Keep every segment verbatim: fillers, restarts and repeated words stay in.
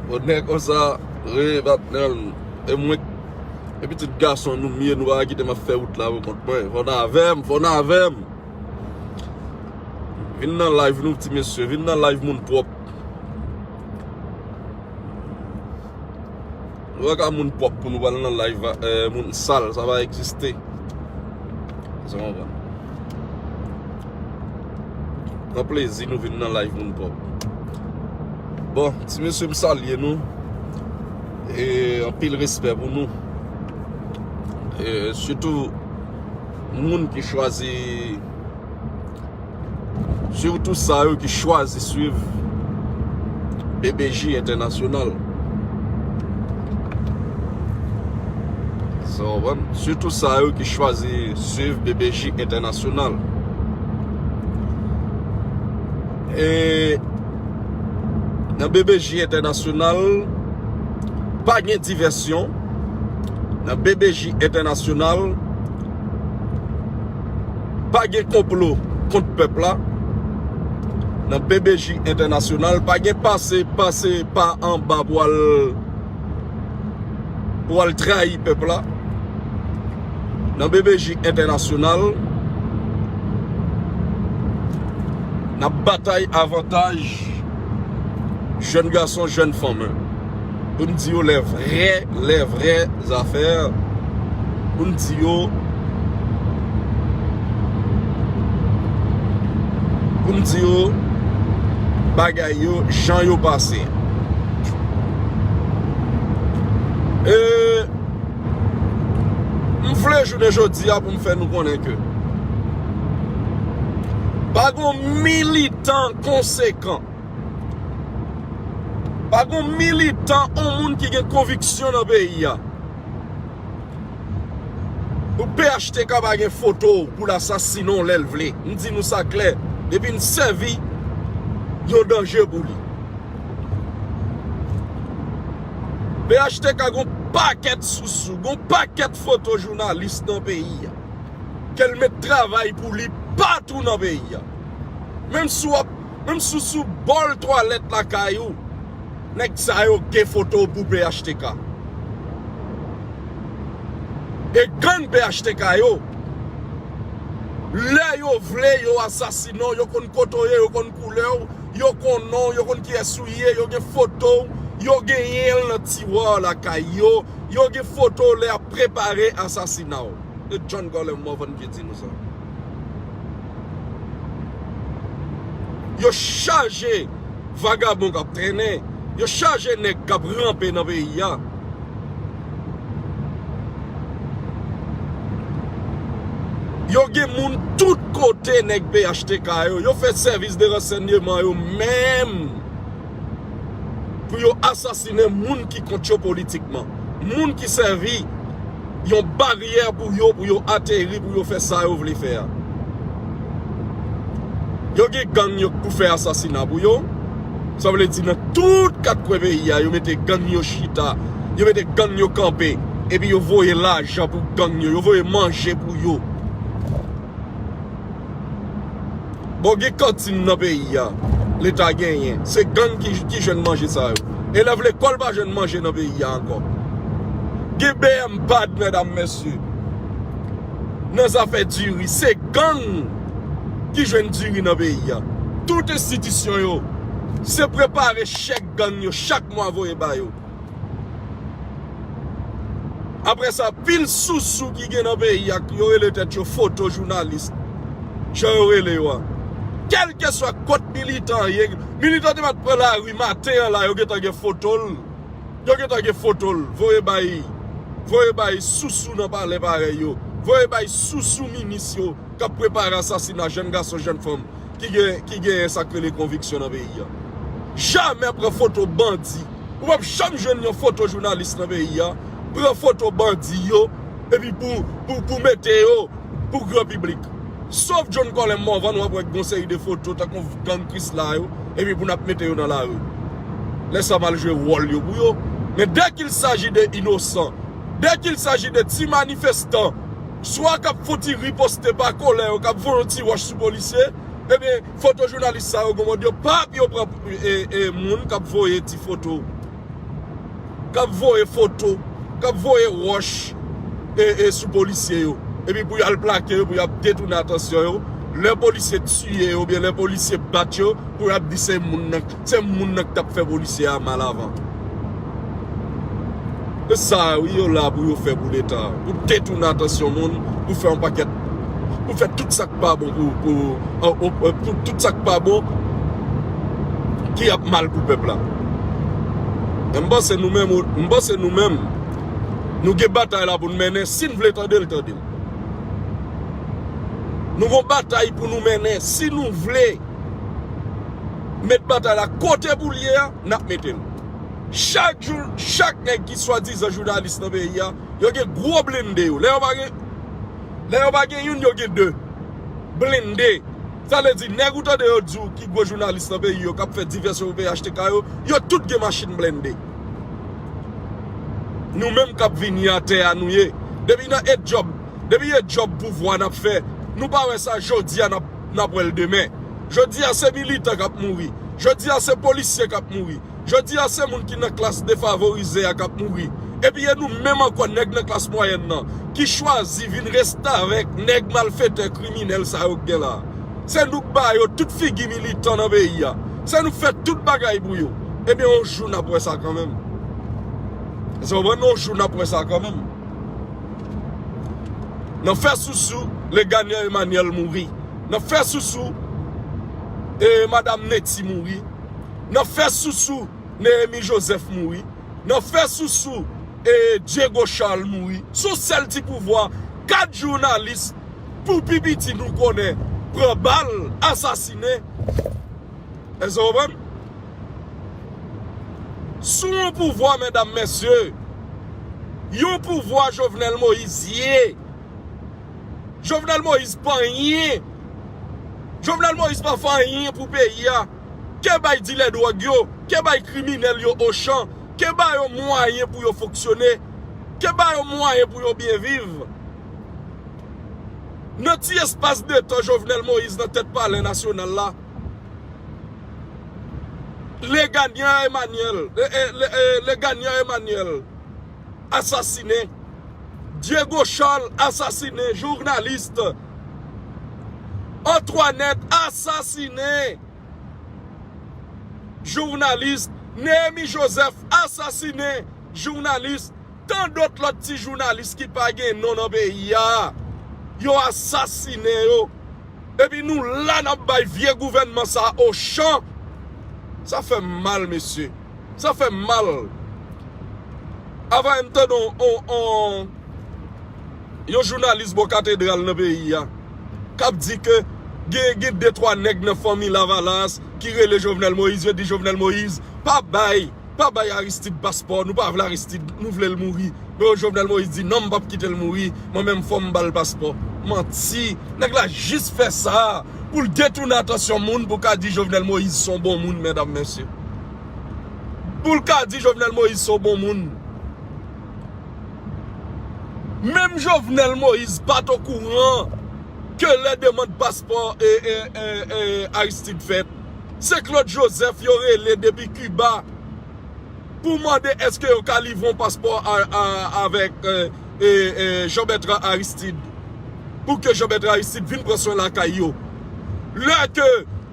Bon, nèg konsa, wi, patnè m. E mwen, e pitit gason nou m ye, nou pa kite m ap fè wout la pou kont mwen. Fò n avè m, fò n avè m. Vin nan live nou, ti mesye, vin nan live moun pwòp. Nou pa ka moun pwòp pou nou pral nan live, eh, moun sal, sa pa egziste. Sa konprann. Pran plezi nou vin nan live moun pwòp. Bon, ti mesye, m salye nou. E anpil respè pou nou. E sitou moun ki chwazi Sitou sa yo ki chwazi swiv B B J entènasyonal. Sa w konprann? Sitou sa yo ki chwazi swiv B B J entènasyonal. E nan B B J entènasyonal, pa gen divèsyon. Nan B B J entènasyonal, pa gen konplo kont pèp la. Nan B B J entènasyonal, pa gen pase, pase pa anba pou al, pou al trayi pèp la. Nan B B J entènasyonal, n ap batay avantaj jèn gason, jèn fanm. Pou n di yo lè vrè, lè vrè zafè. Pou n di yo, pou n di yo bagay yo, jan yo pase. E m vle jounen jodi a pou m fè nou konnen ke pa gon militan konsekan, pa gon militan, on moun ki gen konviksyon nan peyi a. Pou P H T K pa gen foto w pou l asasinen w lè l vle. M di nou sa klè. Depi n sèvi, yon danje pou li. P H T K gon pakèt sousou, gon pakèt foto jounalis nan peyi a. Ke l met travay pou li patou nan peyi a. Menm si w ap, menm si w sou bòl twalèt lakay ou, nèg sa yo gen foto w pou P H T K. E gang P H T K yo, lè yo vle, yo asasinen w, yo konn kote w ye, yo konn koulè w, yo konn non w, yo konn kiyès ou ye, yo gen foto w, yo genyen l nan tiwa lakay yo, yo gen foto w lè y ap prepare asasina w. E John Colem Morvan ki di nou sa. Yo chaje vagabon k ap trennen. Yo chaje nèg k ap ranpe nan peyi a. Yo gen moun tout kote, nèg P H T K yo. Yo fè sèvis de ransèyman yo menm pou yo asasinen moun ki kont yo politikman. Moun ki sèvi yon baryè pou yo, pou yo ateri, pou yo fè sa yo vle fè a. Yo gen gang yo pou fè asasina pou yo. Sa vle di nan tout kat kwen peyi a, yo mete gang yo chita, yo mete gang yo kanpe, epi yo voye lajan pou gang yo, yo voye manje pou yo. Bon, gen kantin nan peyi a, Leta genyen. Se gang ki, ki jwenn manje sa yo. Elèv lekòl pa jwenn manje nan peyi a ankò. Gen B M pad, medam, mesye. Nan zafè diri, se gang ki jwenn diri nan peyi a. Tout enstitisyon yo, se prepare chèk gang yo chak mwa voye ba yo. Apre sa, pil sousou ki gen nan peyi a, yo rele tèt yo fotojounalis. Jan yo rele yo a. Kèlkeswa kot militan ye, militan te pa t pran lari maten an la, yo gentan gen foto l. Yo gentan gen foto l. Voye bay, voye bay sousou nan palè parèy yo. Voye bay sousou minis yo k ap prepare asasina jèn gason, jèn fanm ki gen, ki genyen sa k rele konviksyon nan peyi a. Jamè pran foto bandi. Ou p ap janm jwenn yon foto jounalis nan peyi a pran foto bandi yo, epi pou, pou, pou mete yo pou gran piblik. Sof John Colem Morvan, w ap wè gon seri de foto tankou gang Krisla yo, epi pou n ap mete yo nan lari. Lè sa m al jwe wòl yo pou yo. Men dès qu'il s'agit de inosan, dès qu'il s'agit de ti manifestan, swa k ap fouti riposte pa kolè yo, k ap voye yon ti wòch sou polisye, Ebyen, fotojounalis sa yo, gon mòd yo pa ap yo pran e, e, moun k ap voye ti foto, k ap voye foto, k ap voye wòch e, e, sou polisye yo. Epi pou y al plake yo, pou y ap detounen atansyon yo. Lè polisye tiye yo, oubyen lè polisye bat yo, pou y ap di se moun nan, se moun nan k t ap fè polisye a mal avan. E sa, wi, yo la pou yo fè koudeta, pou detounen atansyon moun, pou fè yon pakèt, pou fè tout sa k pa bon pou, pou, an, o, o, pou tout sa k pa bon ki ap mal pou pèp la. Men m panse nou menm, m panse nou menm, nou gen batay la pou n mennen, si n vle tande l, tande l. Nou gon batay pou nou mennen, si nou vle met batay la kote pou l ye a, n ap mete l. Chak jou, chak nèg ki swadizan jounalis nan peyi a, yo gen gwo blende yo. Lè yo pa gen, lè yo pa gen youn, yo gen de. Blende. Sa vle di, nèg ou tande yo di w ki gwo jounalis nan peyi yo, k ap fè divèsyon pou peyi H T K yo, yo tout gen machin blende. Nou menm k ap vini atè a, nou ye. Depi nan e djòb, depi e djòb pouvwa n ap fè, nou pa wè sa jodi a, n ap, n ap wè l demen. Jodi a, se militan k ap mouri. Jodi a, se polisye k ap mouri. Jodi a, se moun ki nan klas defavorize a k ap mouri. Epi e nou menm ankò, nèg nan klas mwayèn nan, ki chwazi vin restavèk nèg malfetè kriminèl sa yo k gen la. Se nou k ba yo tout figi militan nan peyi a. Se nou k fè tout bagay pou yo. Ebyen, yon jou n ap wè sa kanmenm. Èske w konprann? Yon jou n ap wè sa kanmenm. Nan fè sousou, Leganyan Emmanuel mouri. Nan fè sousou, e, Madam Netty mouri. Nan fè sousou, Néhémie Joseph mouri. Nan fè sousou, e, Diego Charles mouri. Sou sèl ti pouvwa, kat jounalis pou pi piti nou konnen pran bal, asasinen. Èske w konprann? Sou yon pouvwa, medam, mesye, yon pouvwa Jovenel Moïse ye. Jovenel Moïse pa anyen. Jovenel Moïse pa fè anyen pou peyi a. Ke bay dilè dwòg yo, ke bay kriminèl yo ochan, ke ba yo mwayen pou yo fonksyone, ke ba yo mwayen pou yo byen viv. Nan ti espas de tan Jovenel Moïse nan tèt palè nasyonal la, Leganyan Emmanuel, e, e, le, e, Leganyan Emmanuel asasinen, Diego Charles asasinen, jounalis, Antoinette asasinen, jounalis, Néhémie Joseph asasinen, jounalis, tan dòt lòt ti jounalis ki pa gen non nan peyi a, yo asasinen yo. Epi nou la n ap bay vye gouvènman sa ochan. Sa fè m mal, mesye. Sa fè m mal. Avan m tande on, on, on, yon jounalis bò katedral nan peyi a k ap di ke gen, gen de twa nèg nan fanmi Lavalas ki rele Jovenel Moïse, yo di Jovenel Moïse pa bay, pa bay Aristide paspò, nou pa vle Aristide, nou vle l mouri. Men Jovenel Moïse di non, m p ap kite l mouri, mwen menm fò m ba l paspò. Manti. Nèg la jis fè sa pou l detounen atansyon moun, pou ka di Jovenel Moïse se yon bon moun, medam, mesye. Pou l ka di Jovenel Moïse se yon bon moun. Menm Jovenel Moïse pa t okouran ke lè demann paspò e, e, e, e, Aristide fèt, se Claude Joseph yo rele depi Kiba pou mande èske yo ka livre yon paspò a, a, avèk, e, e, e, Jean Bertrand Aristide, pou ke Jean Bertrand Aristide vin pran swen lakay yo. Lè ke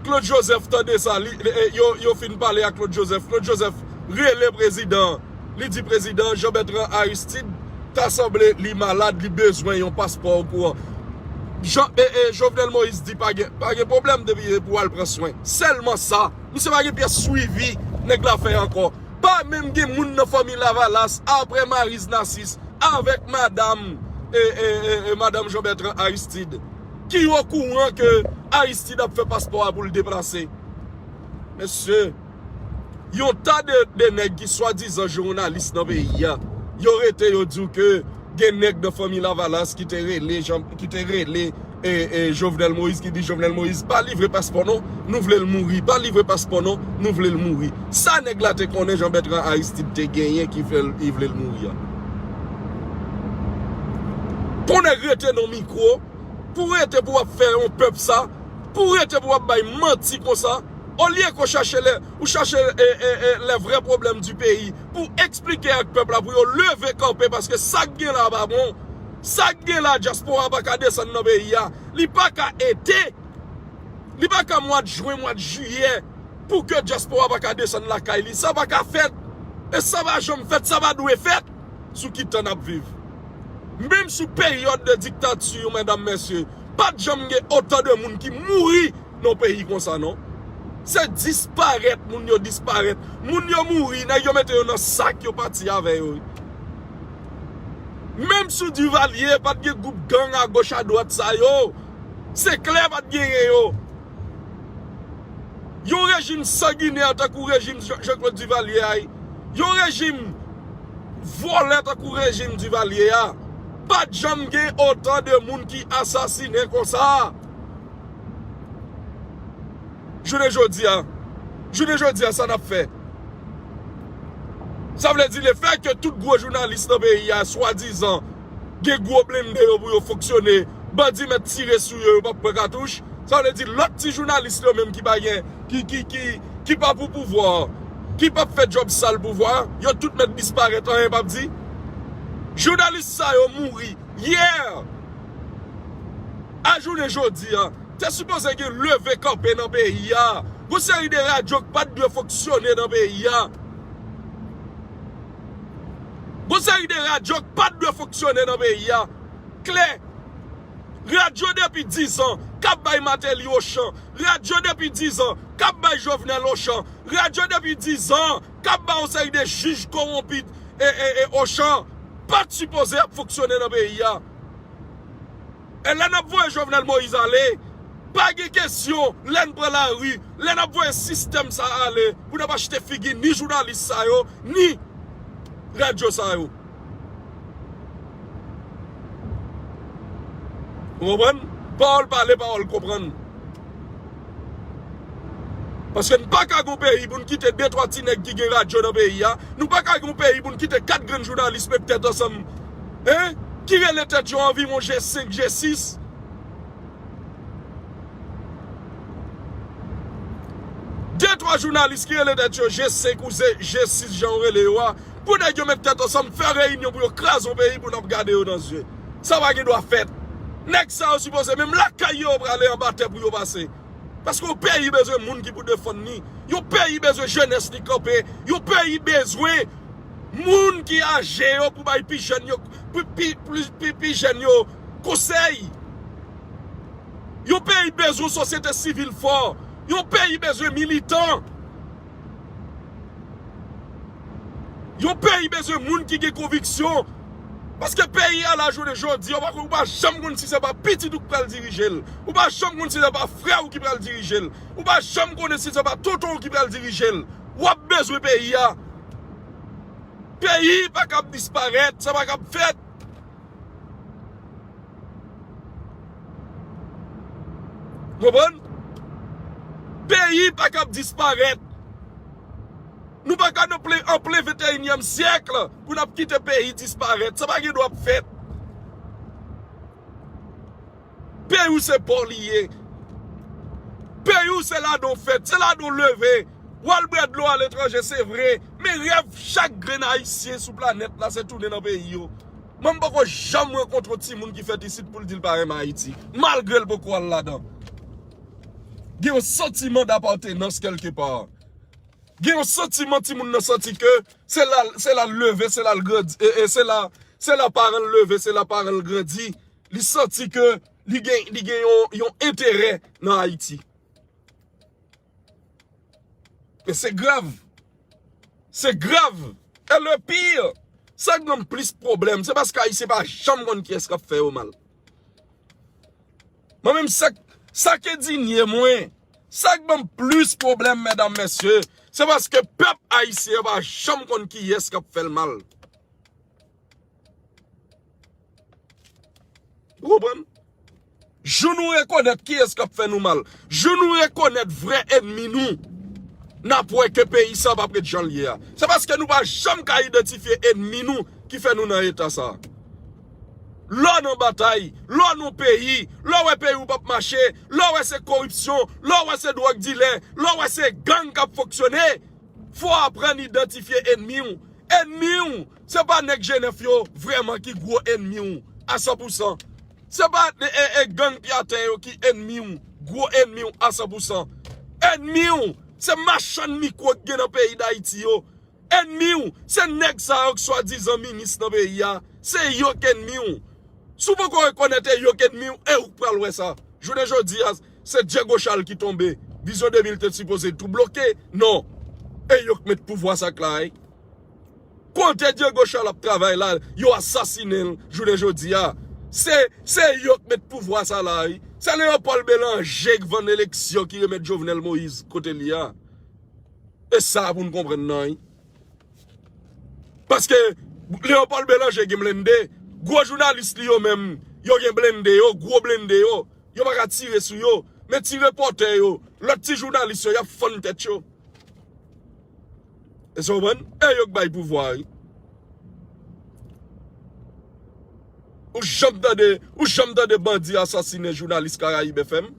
Claude Joseph tande sa, li, e, yo, yo fin pale ak Claude Joseph, Claude Joseph rele prezidan an. Li di prezidan Jean Bertrand Aristide ta sanble li malad, li bezwen yon paspò okouran. Jean, e, e, Jovenel Moïse di pa gen, pa gen pwoblèm depi e pou al pran swen. Sèlman sa, misye pa gen pyès swivi nèg la fè ankò. Pa menm gen moun nan fanmi Lavalas, apre Maryse Narcisse, avèk madanm, e, e, e, e, madanm Jean Bertrand Aristide, ki okouran ke Aristide ap fè paspò a pou l deplase. Mesye, yon ta de, de nèg ki swadizan jounalis nan peyi a, yo rete yo di w ke gen nèg nan fanmi Lavalas ki te rele Jean, ki te rele, e, e, Jovenel Moïse, ki di Jovenel Moïse pa livre paspò non, nou vle l mouri, pa livre paspò non, nou vle l mouri. Sa nèg la te konnen Jean Bertrand Aristide te genyen ki fè l, li vle l mouri a? Pou nèg rete nan mikwo, pou rete pou ap fè yon pèp sa, Pou w rete pou w ap bay manti konsa, olye ke w chache lè, ou chache e, e, e, les vrais problèmes du pays, pou w eksplike ak pèp la, pou yo leve kanpe, paske sa k gen la pa bon. Sa k gen la, dyaspora pa ka desann nan peyi a. Li pa ka ete. Li pa ka mwa de jen, mwa de jiyè, pou ke dyaspora pa ka desann lakay li. Sa pa ka fèt. E sa pa janm fèt, sa pa dwe fèt. Sou ki tan n ap viv? Menm sou peryòd de diktati, medam, mesye, pa t janm gen otan de moun ki mouri nan yon peyi konsa, non. Se disparèt, moun yo disparèt. Moun yo mouri, nèg yo mete yo nan sak, yo pati avè yo. Menm sou Duvalier, pa t gen gwoup gang agoch adwat sa yo. Se klè pa t genyen yo. Yon rejim sanginè tankou rejim Jean- Jean-Claude Duvalier a, yon rejim vòlè tankou rejim Duvalier a, pa t janm gen otan de moun ki asasinen konsa. Jounen jodi a, jounen jodi a, sa n ap fè? Sa vle di, lefètke tout gwo jounalis nan peyi a, swadizan, gen gwo blende yo pou yo fonksyone, bandi mèt tire sou yo, yo p ap pran katouch. Sa vle di, lòt ti jounalis yo menm ki pa gen, ki, ki, ki, ki pa pou pouvwa, ki p ap fè djòb sal pouvwa, yo tout mèt disparèt, anyen p ap di. Jounalis sa yo mouri yè. A jounen jodi a, te sipoze gen leve kanpe nan peyi a. Gon seri de radyo k pa t dwe fonksyone nan peyi a. Gon seri de radyo k pa t dwe fonksyone nan peyi a. Klè. Radyo depi diz an k ap bay Martelly ochan. Radyo depi diz an k ap bay Jovenel ochan. Radyo depi diz an k ap bay yon seri de jij kowonpi e, e, e ochan. Pa t sipoze ap fonksyone nan peyi a. E lè n ap voye Jovenel Moïse ale, pa gen kesyon, lè n pran lari, lè n ap voye sistèm sa a ale, pou n ap achte figi ni jounalis sa yo, ni radyo sa yo. Ou konprann? Pawòl pale, pawòl konprann. Paske n pa ka gon peyi pou n kite de twa ti nèg ki gen radyo nan peyi a. Nou pa ka gon peyi pou n kite kat grenn jounalis met tèt ansanm, en, ki rele tèt yo anviwon G senk, G sis. De twa jounalis ki rele tèt yo G senk ou G sis, jan yo rele yo a, pou nèg yo met tèt ansanm, fè reyinyon pou yo kraze yon peyi pou n ap gade yo nan zye. Sa pa gen dwa fèt. Nèg sa yo sipoze menm lakay yo, yo prale anba tè pou yo pase. Paske yon peyi bezwen moun ki pou defann li. Yon peyi bezwen jenès li kanpe. Yon peyi bezwen moun ki aje yo pou bay pi jèn yo, pi, pi, pi, pi, pi jèn yo konsèy. Yon peyi bezwen yon sosyete sivil fò. Yon peyi bezwen militan. Yon peyi bezwen moun ki gen konviksyon. Paske peyi a la jounen jodi, ou pa, ou pa janm konn si se pa pitit ou ki pral dirije l. Ou pa janm konn si se pa frè ou ki pral dirije l. Ou pa janm konnen si se pa tonton ou ki pral dirije l. W ap bezwen peyi a. Peyi pa kab disparèt, sa pa kab fèt. Konprann? Peyi pa kab disparèt. Nou pa ka nan plen, an plen venteyinyèm syèk pou n ap kite peyi disparèt. Sa pa gen dwa ap fèt. Peyi w se pò li ye. Peyi w se ladan w fèt, se ladan w leve. W al bwè dlo aletranje, se vre. Men rèv chak grenn Ayisyen sou planèt la, se tounen nan peyi yo. Mwen, m poko janm rankontre yon timoun ki fèt isit pou l di l pa renmen Ayiti, malgre l poko al ladan. Gen yon santiman dapatenans kèlkepa. Gen yon santiman timoun nan santi ke se la, se la l leve, se la l grandi, e, e se la, se la paran l leve, se la paran l grandi. Li santi ke li gen, li gen yon, yon enterè nan Ayiti. E se grav. Se grav. E le pire, sa k ban m plis pwoblèm, se paske Ayisyen pa janm konn kiyès k ap fè yo mal. Mwen menm, sa, sa k endinye mwen, sa k ban m plis pwoblèm, medam, mesye, se paske pèp ayisyen an pa janm konn kiyès k ap fè l mal. Ou konprann? Jou nou rekonèt kiyès k ap fè nou mal, jou nou rekonèt vrè ènmi nou, n ap wè ke peyi sa p ap ret jan l ye a. Se paske nou pa janm ka idantifye ènmi nou ki fè nou nan eta sa a. Lè w nan batay, lè w nan peyi, lè w wè peyi w p ap mache, lè w wè se koripsyon, lè w wè se dwòg dilè, lè w wè se gang k ap fonksyone, fò w aprann idantifye ènmi w. Ènmi w, se pa nèg G nèf yo vrèman ki gwo ènmi w a san pou san. Se pa e, e, e gang pi atè yo ki ènmi w, gwo ènmi w a san pou san. Ènmi w, se machann mikwo k gen nan peyi Dayiti yo. Ènmi w, se nèg sa yo k swadizan minis nan peyi a. Se yo k ènmi w. Si w poko rekonèt e yo k ènmi w, e ou k pral wè sa. Jounen jodi a, se Diego Charles ki tonbe. Vizyon de mil te sipoze tou bloke. Non. E yo k met pouvwa sa k la, wi. Kote Diego Charles ap travay la, yo asasinen l jounen jodi a. Se, se yo k met pouvwa sa la, wi. Se Léopold Bélanger k vann eleksyon, ki remèt Jovenel Moïse kote li a. E sa pou n konprann nan, wi. Paske Léopold Bélanger gen blende. Gwo jounalis li yo menm, yo gen blende yo, gwo blende yo. Yo pa ka tire sou yo. Men ti repòtè yo, lòt ti jounalis yo, y ap fann tèt yo. Èske w konprann? E yo k bay pouvwa a, wi. Ou janm tande, ou janm tande bandi asasinen jounalis Karayib F M?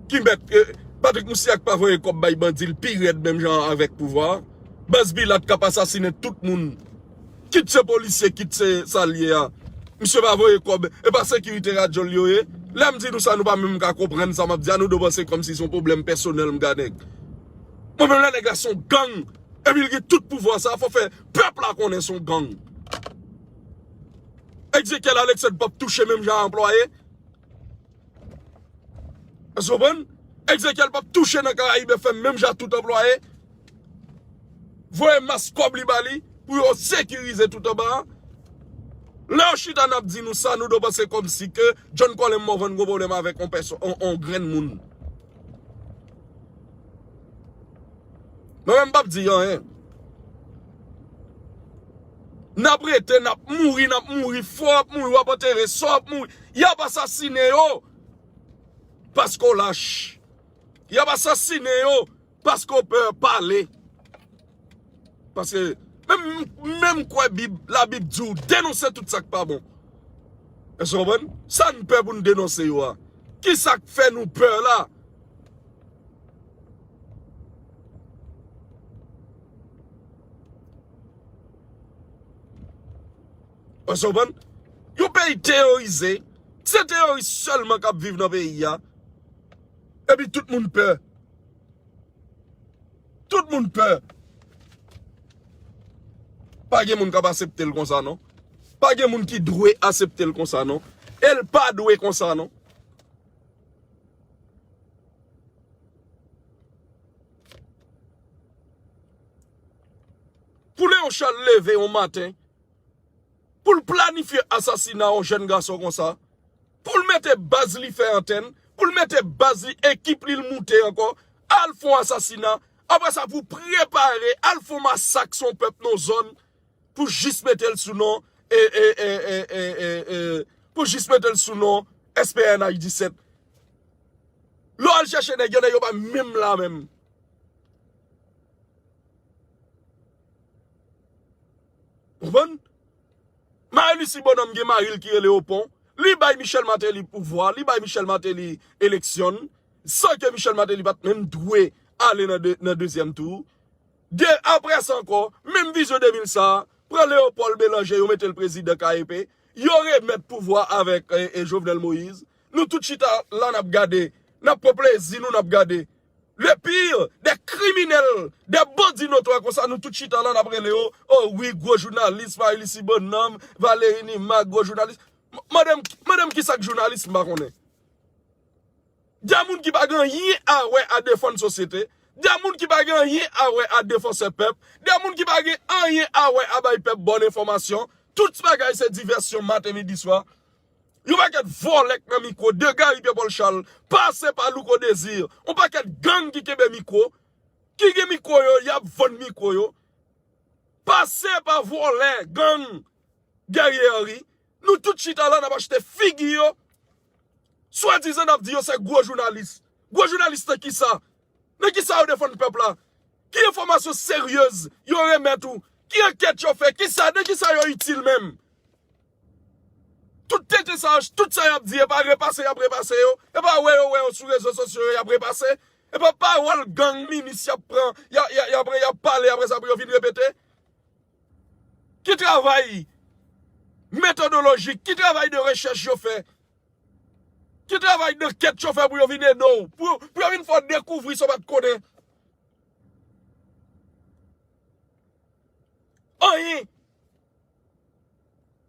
Ki mèt, eh, Patrick Moussac pa voye kòb bay bandi l pi rèd menm jan avèk pouvwa a? Baz Bilat k ap asasinen tout moun. Kit se polisye, kit se sa l ye a. Misye pa voye kòb, e pa sekirite radyo l yo ye. Lè m di nou sa, nou pa menm ka konprann sa m ap di a, nou dwe panse kòmsi se yon pwoblèm pèsonèl m gen nèg. Mwen menm lè nèg la se yon gang, epi l gen tout pouvwa sa, fò fè pèp la konnen se yon gang. Ezekiel Alexandre p ap touche menm jan anplwaye. Èske w konprann? Ezekiel p ap touche nan Karayib F M menm jan tout anplwaye. Voye mas kòb li ba li pou yo sekirize tout anba a. Lè yo chita n ap di nou sa, nou dwe panse kòmsi ke John Colin Morvan gon pwoblèm avèk on pèsonn, on, on grenn moun. Mwen menm m p ap di anyen. N ap rete, n ap mouri, n ap mouri, fò w ap mouri, w ap antere, sò w ap mouri. Y ap asasinen yo paske w lach. Y ap asasinen yo paske w pè pale. Paske menm, menm kwè Bib, Labib di w denonse tout sa k pa bon. Èske w konprann? Sa n pè pou n denonse yo a. Kisa k fè nou pè la? Èske w konprann? Yon peyi teyorize, se teyoris sèlman k ap viv nan peyi a. Epi tout moun pè. Tout moun pè. Pa gen moun k ap aksepte l konsa, non. Pa gen moun ki dwe aksepte l konsa, non. E l pa dwe konsa, non. Pou Léon Charles leve yon maten, pou l planifye asasina yon jèn gason konsa, pou l mete baz li fè antèn, pou l mete baz li, ekip li, l moute ankò, al fè yon asasina, apre sa pou prepare, al fè yon masak sou yon pèp nan yon zòn, pou jis mete l sou non, e, e, e, e, e, e, e, pou jis mete l sou non S P N H disèt. Lè w al chèche nèg yo, nèg yo pa menm la menm. Konprann? Marie Lucie Bonhomme gen mari l ki rele Opon. Li bay Michel Martelly pouvwa, li bay Michel Martelly eleksyon, san ke Michel Martelly pa t menm dwe ale nan de, nan dezyèm tou. De, apre sa ankò, menm vizyon de mil sa a, pran Léopold Bélanger, yo mete l prezidan K E P, yo remèt pouvwa avèk, e, e, Jovenel Moïse. Nou tout chita la, n ap gade, n ap pran plezi nou, n ap gade. Le pire, de kriminèl, de bandi notwa konsa, nou tout chita la, n ap rele yo, o wi, gwo jounalis, Marie Lucie Bonhomme, Valéry Numa, gwo jounalis. M-, mande m, mande m kisa k jounalis, m pa konnen. De moun ki pa gen anyen a wè a defann sosyete, de moun ki pa gen anyen a wè a defansè pèp, de moun ki pa gen anyen a wè a bay pèp bòn enfòmasyon, tout bagay se divèsyon maten, midi, swa. Yon pakèt vòlè k nan mikwo, de Gary Pierre Paul Charles, pase pa Louko Désir, yon pakèt gang ki kenbe mikwo, ki gen mikwo yo, y ap vann mikwo yo, pase pa vòlè, gang, Guerrier Henry, nou tout chita la, n ap achte figi yo, swadizan n ap di yo se gwo jounalis. Gwo jounalis nan kisa? Nan kisa yo defann pèp la? Ki enfòmasyon seryez yo remèt ou? Ki ankèt yo fè? Kisa, nan kisa yo itil menm? Tout tenten sa yo, tout sa y ap di, e pa repase y ap repase yo. E pa wè yo wè yo sou rezo sosyo yo, y ap repase. E pa pawòl gang minis y ap pran, y a- y a- y ap y ap pale apre sa pou yo vin repete. Ki travay metodolojik, ki travay de rechèch yo fè? Ki travay dankèt yo fè pou yo vin ede w? Pou, pou yo vin fè w dekouvri sa w pa t konnen? Anyen.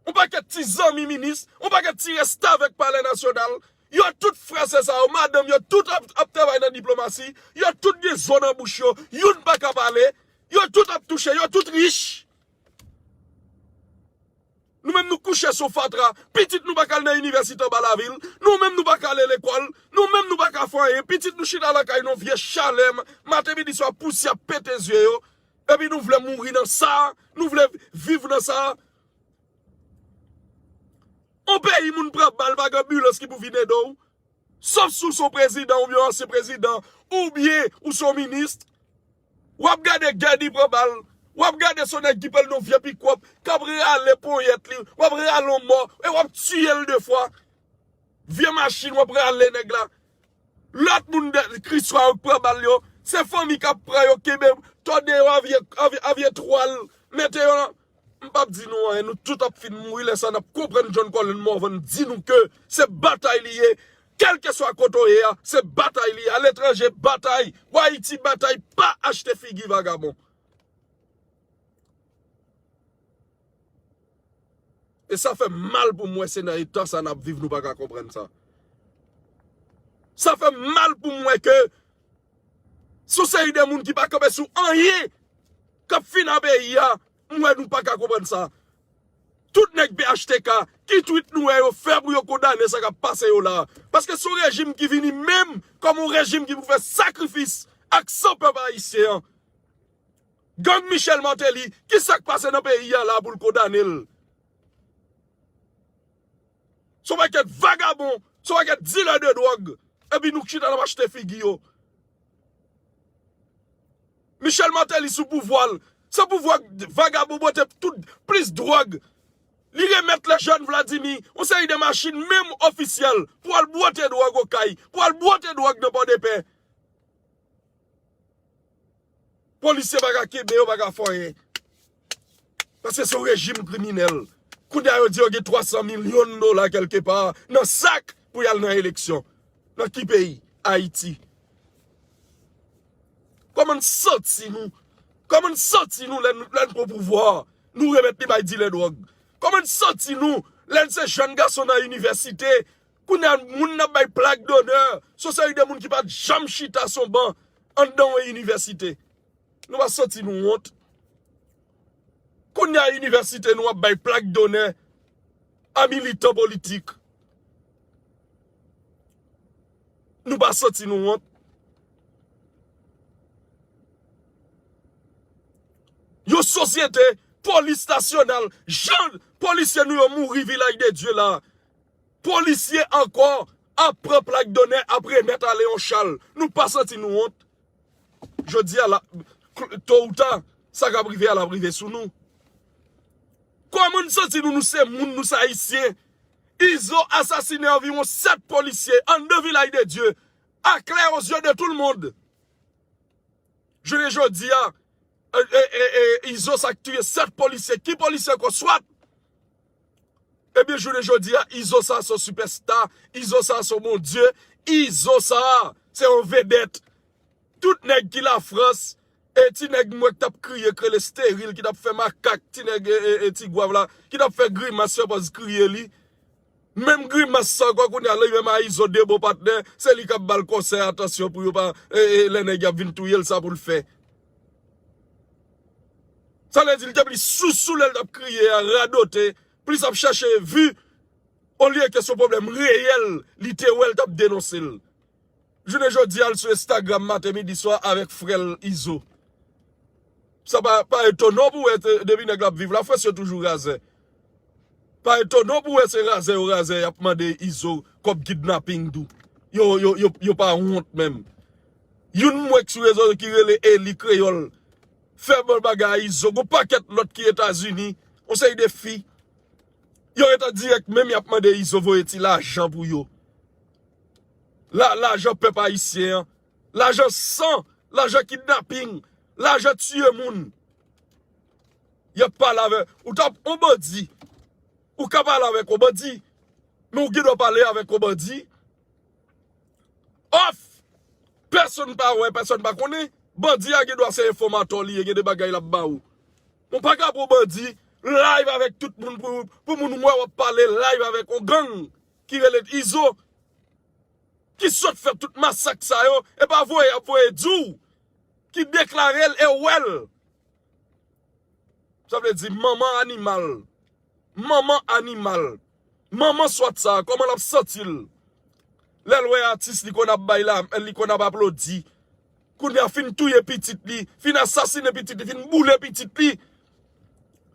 Yon pakèt ti zanmi minis, yon pakèt ti restavèk Palè Nasyonal, yo tout frè sè sa yo, madanm yo tout ap, ap travay nan diplomasi, yo tout gen zo nan bouch yo, youn pa ka pale, yo tout ap touche, yo tout rich. Nou menm nou kouche sou fatra, pitit nou pa ka al nan inivèsite anba lavil, nou menm nou pa ka ale lekòl, nou menm nou pa ka fè anyen, pitit nou chita lakay nou vye chalè, maten midi swa pousyè ap pete zye yo, epi nou vle mouri nan sa, nou vle viv nan sa. Yon peyi moun pran bal pa gen anbilans ki pou vin ede w. Sof si w se yon prezidan oubyen yon ansyen prezidan, oubyen ou se yon minis, w ap gade Gèdi pran bal, w ap gade se yon nèg ki pral nan vye pikòp, k ap rale ponyèt li, w ap rale yon mò, e w ap tiye l de fwa. Vye machin, w ap rale nèg la. Lòt moun de, Kriswa yo k pran bal yo, se fanmi k ap pran yo, kenbe, tòde yo avye, avye, avye twal, mete yo nan. M p ap di nou anyen, nou tout ap fin mouri, lè sa n ap konprann John Colin Morvan di nou ke se batay li ye. Kèlkeswa kote w ye a, se batay li ye. Aletranje, batay. Ou Ayiti, batay. Pa achte figi vagabon. E sa fè mal pou m wè se nan eta sa n ap viv, nou pa ka konprann sa. Sa fè mal pou m wè ke sou seri de moun ki pa kanpe sou anyen k ap fin nan peyi a, m wè nou pa ka konprann sa. Tout nèg P H T K, ki twit nou wè yo fè pou yo kondane sa k ap pase yo la? Paske se yon rejim ki vini menm kòm yon rejim ki pou fè sakrifis ak san pèp ayisyen an. Gang Michel Martelly, ki sa k pase nan peyi a la pou l kondane l? Se yon pakèt vagabon, se yon pakèt dilè de dwòg, epi nou chita n ap achte figi yo. Michel Martelly sou pouvwa l, se pouvwa vagabon bwote tout plis dwòg. Li remèt Lejèn Vladimir yon seri de machin, menm ofisyèl, pou al bwote dwòg Okay, pou al bwote dwòg nan Pòdepè. Polisye pa ka kenbe yo, pa ka fè anyen. Paske se yon rejim kriminèl. Kounye a yo di yo gen twa san milyon dola kèlkepa nan sak pou y al nan eleksyon. Nan ki peyi? Ayiti. Kòman n santi nou? Kòman n santi nou lè n, lè n pran pouvwa a? Nou remèt li bay dilè dwòg. Kòman n santi nou lè n se jèn gason nan inivèsite? Kounye a, moun n ap bay plak donè, se yon seri de moun ki pa t janm chita sou ban anndan yon inivèsite. Nou pa santi nou wont? Kounye a, inivèsite nou ap bay plak donè a militan politik. Nou pa santi nou wont? Yon sosyete, polis nasyonal, jan polisye nou yo mouri Vilaj de Dye la, polisye ankò ap pran plak donè, ap remèt ale yon chal. Nou pa santi nou wont? Jodi a la, to ou ta, sa k ap rive a, l ap rive sou nou. Kòman n santi nou, nou se moun, nou se Ayisyen? Izo asasinen anviwon sèt polisye anndan Vilaj de Dye, aklè o zye de tout le monde. Jounen jodi a, e, e, e, e, Izo sa k touye sèt polisye. Ki polisye ankò? Swat. Ebyen, jounen jodi a, Izo sa se yon sipèsta. Izo sa se yon bondye. Izo sa se yon vedèt. Tout nèg ki Lafrans, e ti nèg m wè k t ap kriye, k rele Steril, ki t ap fè makak, ti nèg, e, e, e, ti gwav la, ki t ap fè grimas, fè pòz kriye li. Menm grimas sa ankò kounye a, li menm a Izo de bon patnè, se li k ap ba l konsèy, atansyon pou yo pa, e, e, lè nèg y ap vin touye l, sa pou l fè. Sa vle di, li te plis sousou lè l t ap kriye a, radote, plis ap chèche vi, olye ke se yon pwoblèm reyèl, li te wè l t ap denonse l. Jounen jodi a, l sou Instagram maten, midi, swa avèk frè l Izo. Sa pa, pa etonan pou wè, te- depi nèg la ap viv Lafrans, yo toujou razè. Pa etonan pou wè se razè yo razè, y ap mande Izo kòb kidnaping tou. Yo, yo, yo, yo pa wont menm. Youn m wè k sou rezo ki rele Eli Kreyòl fè bon bagay a Izo. Gon pakèt lòt ki Etazini, yon seri de fi. Yo ret an dirèk, menm y ap mande Izo voye ti lajan pou yo. La, lajan pèp ayisyen an. Lajan san, lajan kidnaping, lajan tiye moun. Y ap pale avè, ou t ap, yon bandi. Ou ka pale avèk yon bandi, men ou gen dwa pale avèk yon bandi off. Pèsonn pa wè, pèsonn pa konnen. Bandi a gen dwa se enfòmatò li ye, gen de bagay l ap ba ou. Ou pa ka pran bandi live avèk tout moun pou, pou moun wè w ap pale live avèk yon gang ki rele Izo, ki sot fè tout masak sa yo, e pa voye y ap voye di w, ki deklare l e wè l. Sa vle di manman animal. Manman animal. Manman swat sa, kòman l ap santi l? Lè l wè atis li konn ap bay la, li konn ap aplodi. Kounye a fin touye pitit li, fin asasinen pitit li, fin boule pitit li.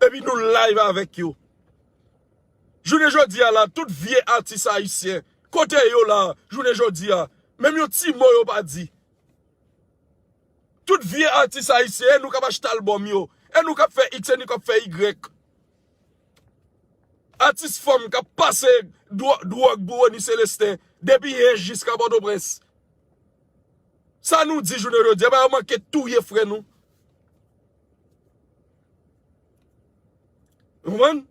Epi nou live avèk yo. Jounen jodi a la, tout vye atis ayisyen, kote yo la, jounen jodi a, menm yon ti mo yo pa di. Tout vye atis ayisyen, e nou k ap achte albòm yo, e nou k ap fè X, e nou k ap fè Y. Atis fanm k ap pase dwo-, dwòg pou Rony Celestin, depi Ench jiska Pòtoprens. Sa nou di jounen jodi a, ba yo manke touye frè nou. Ou konprann?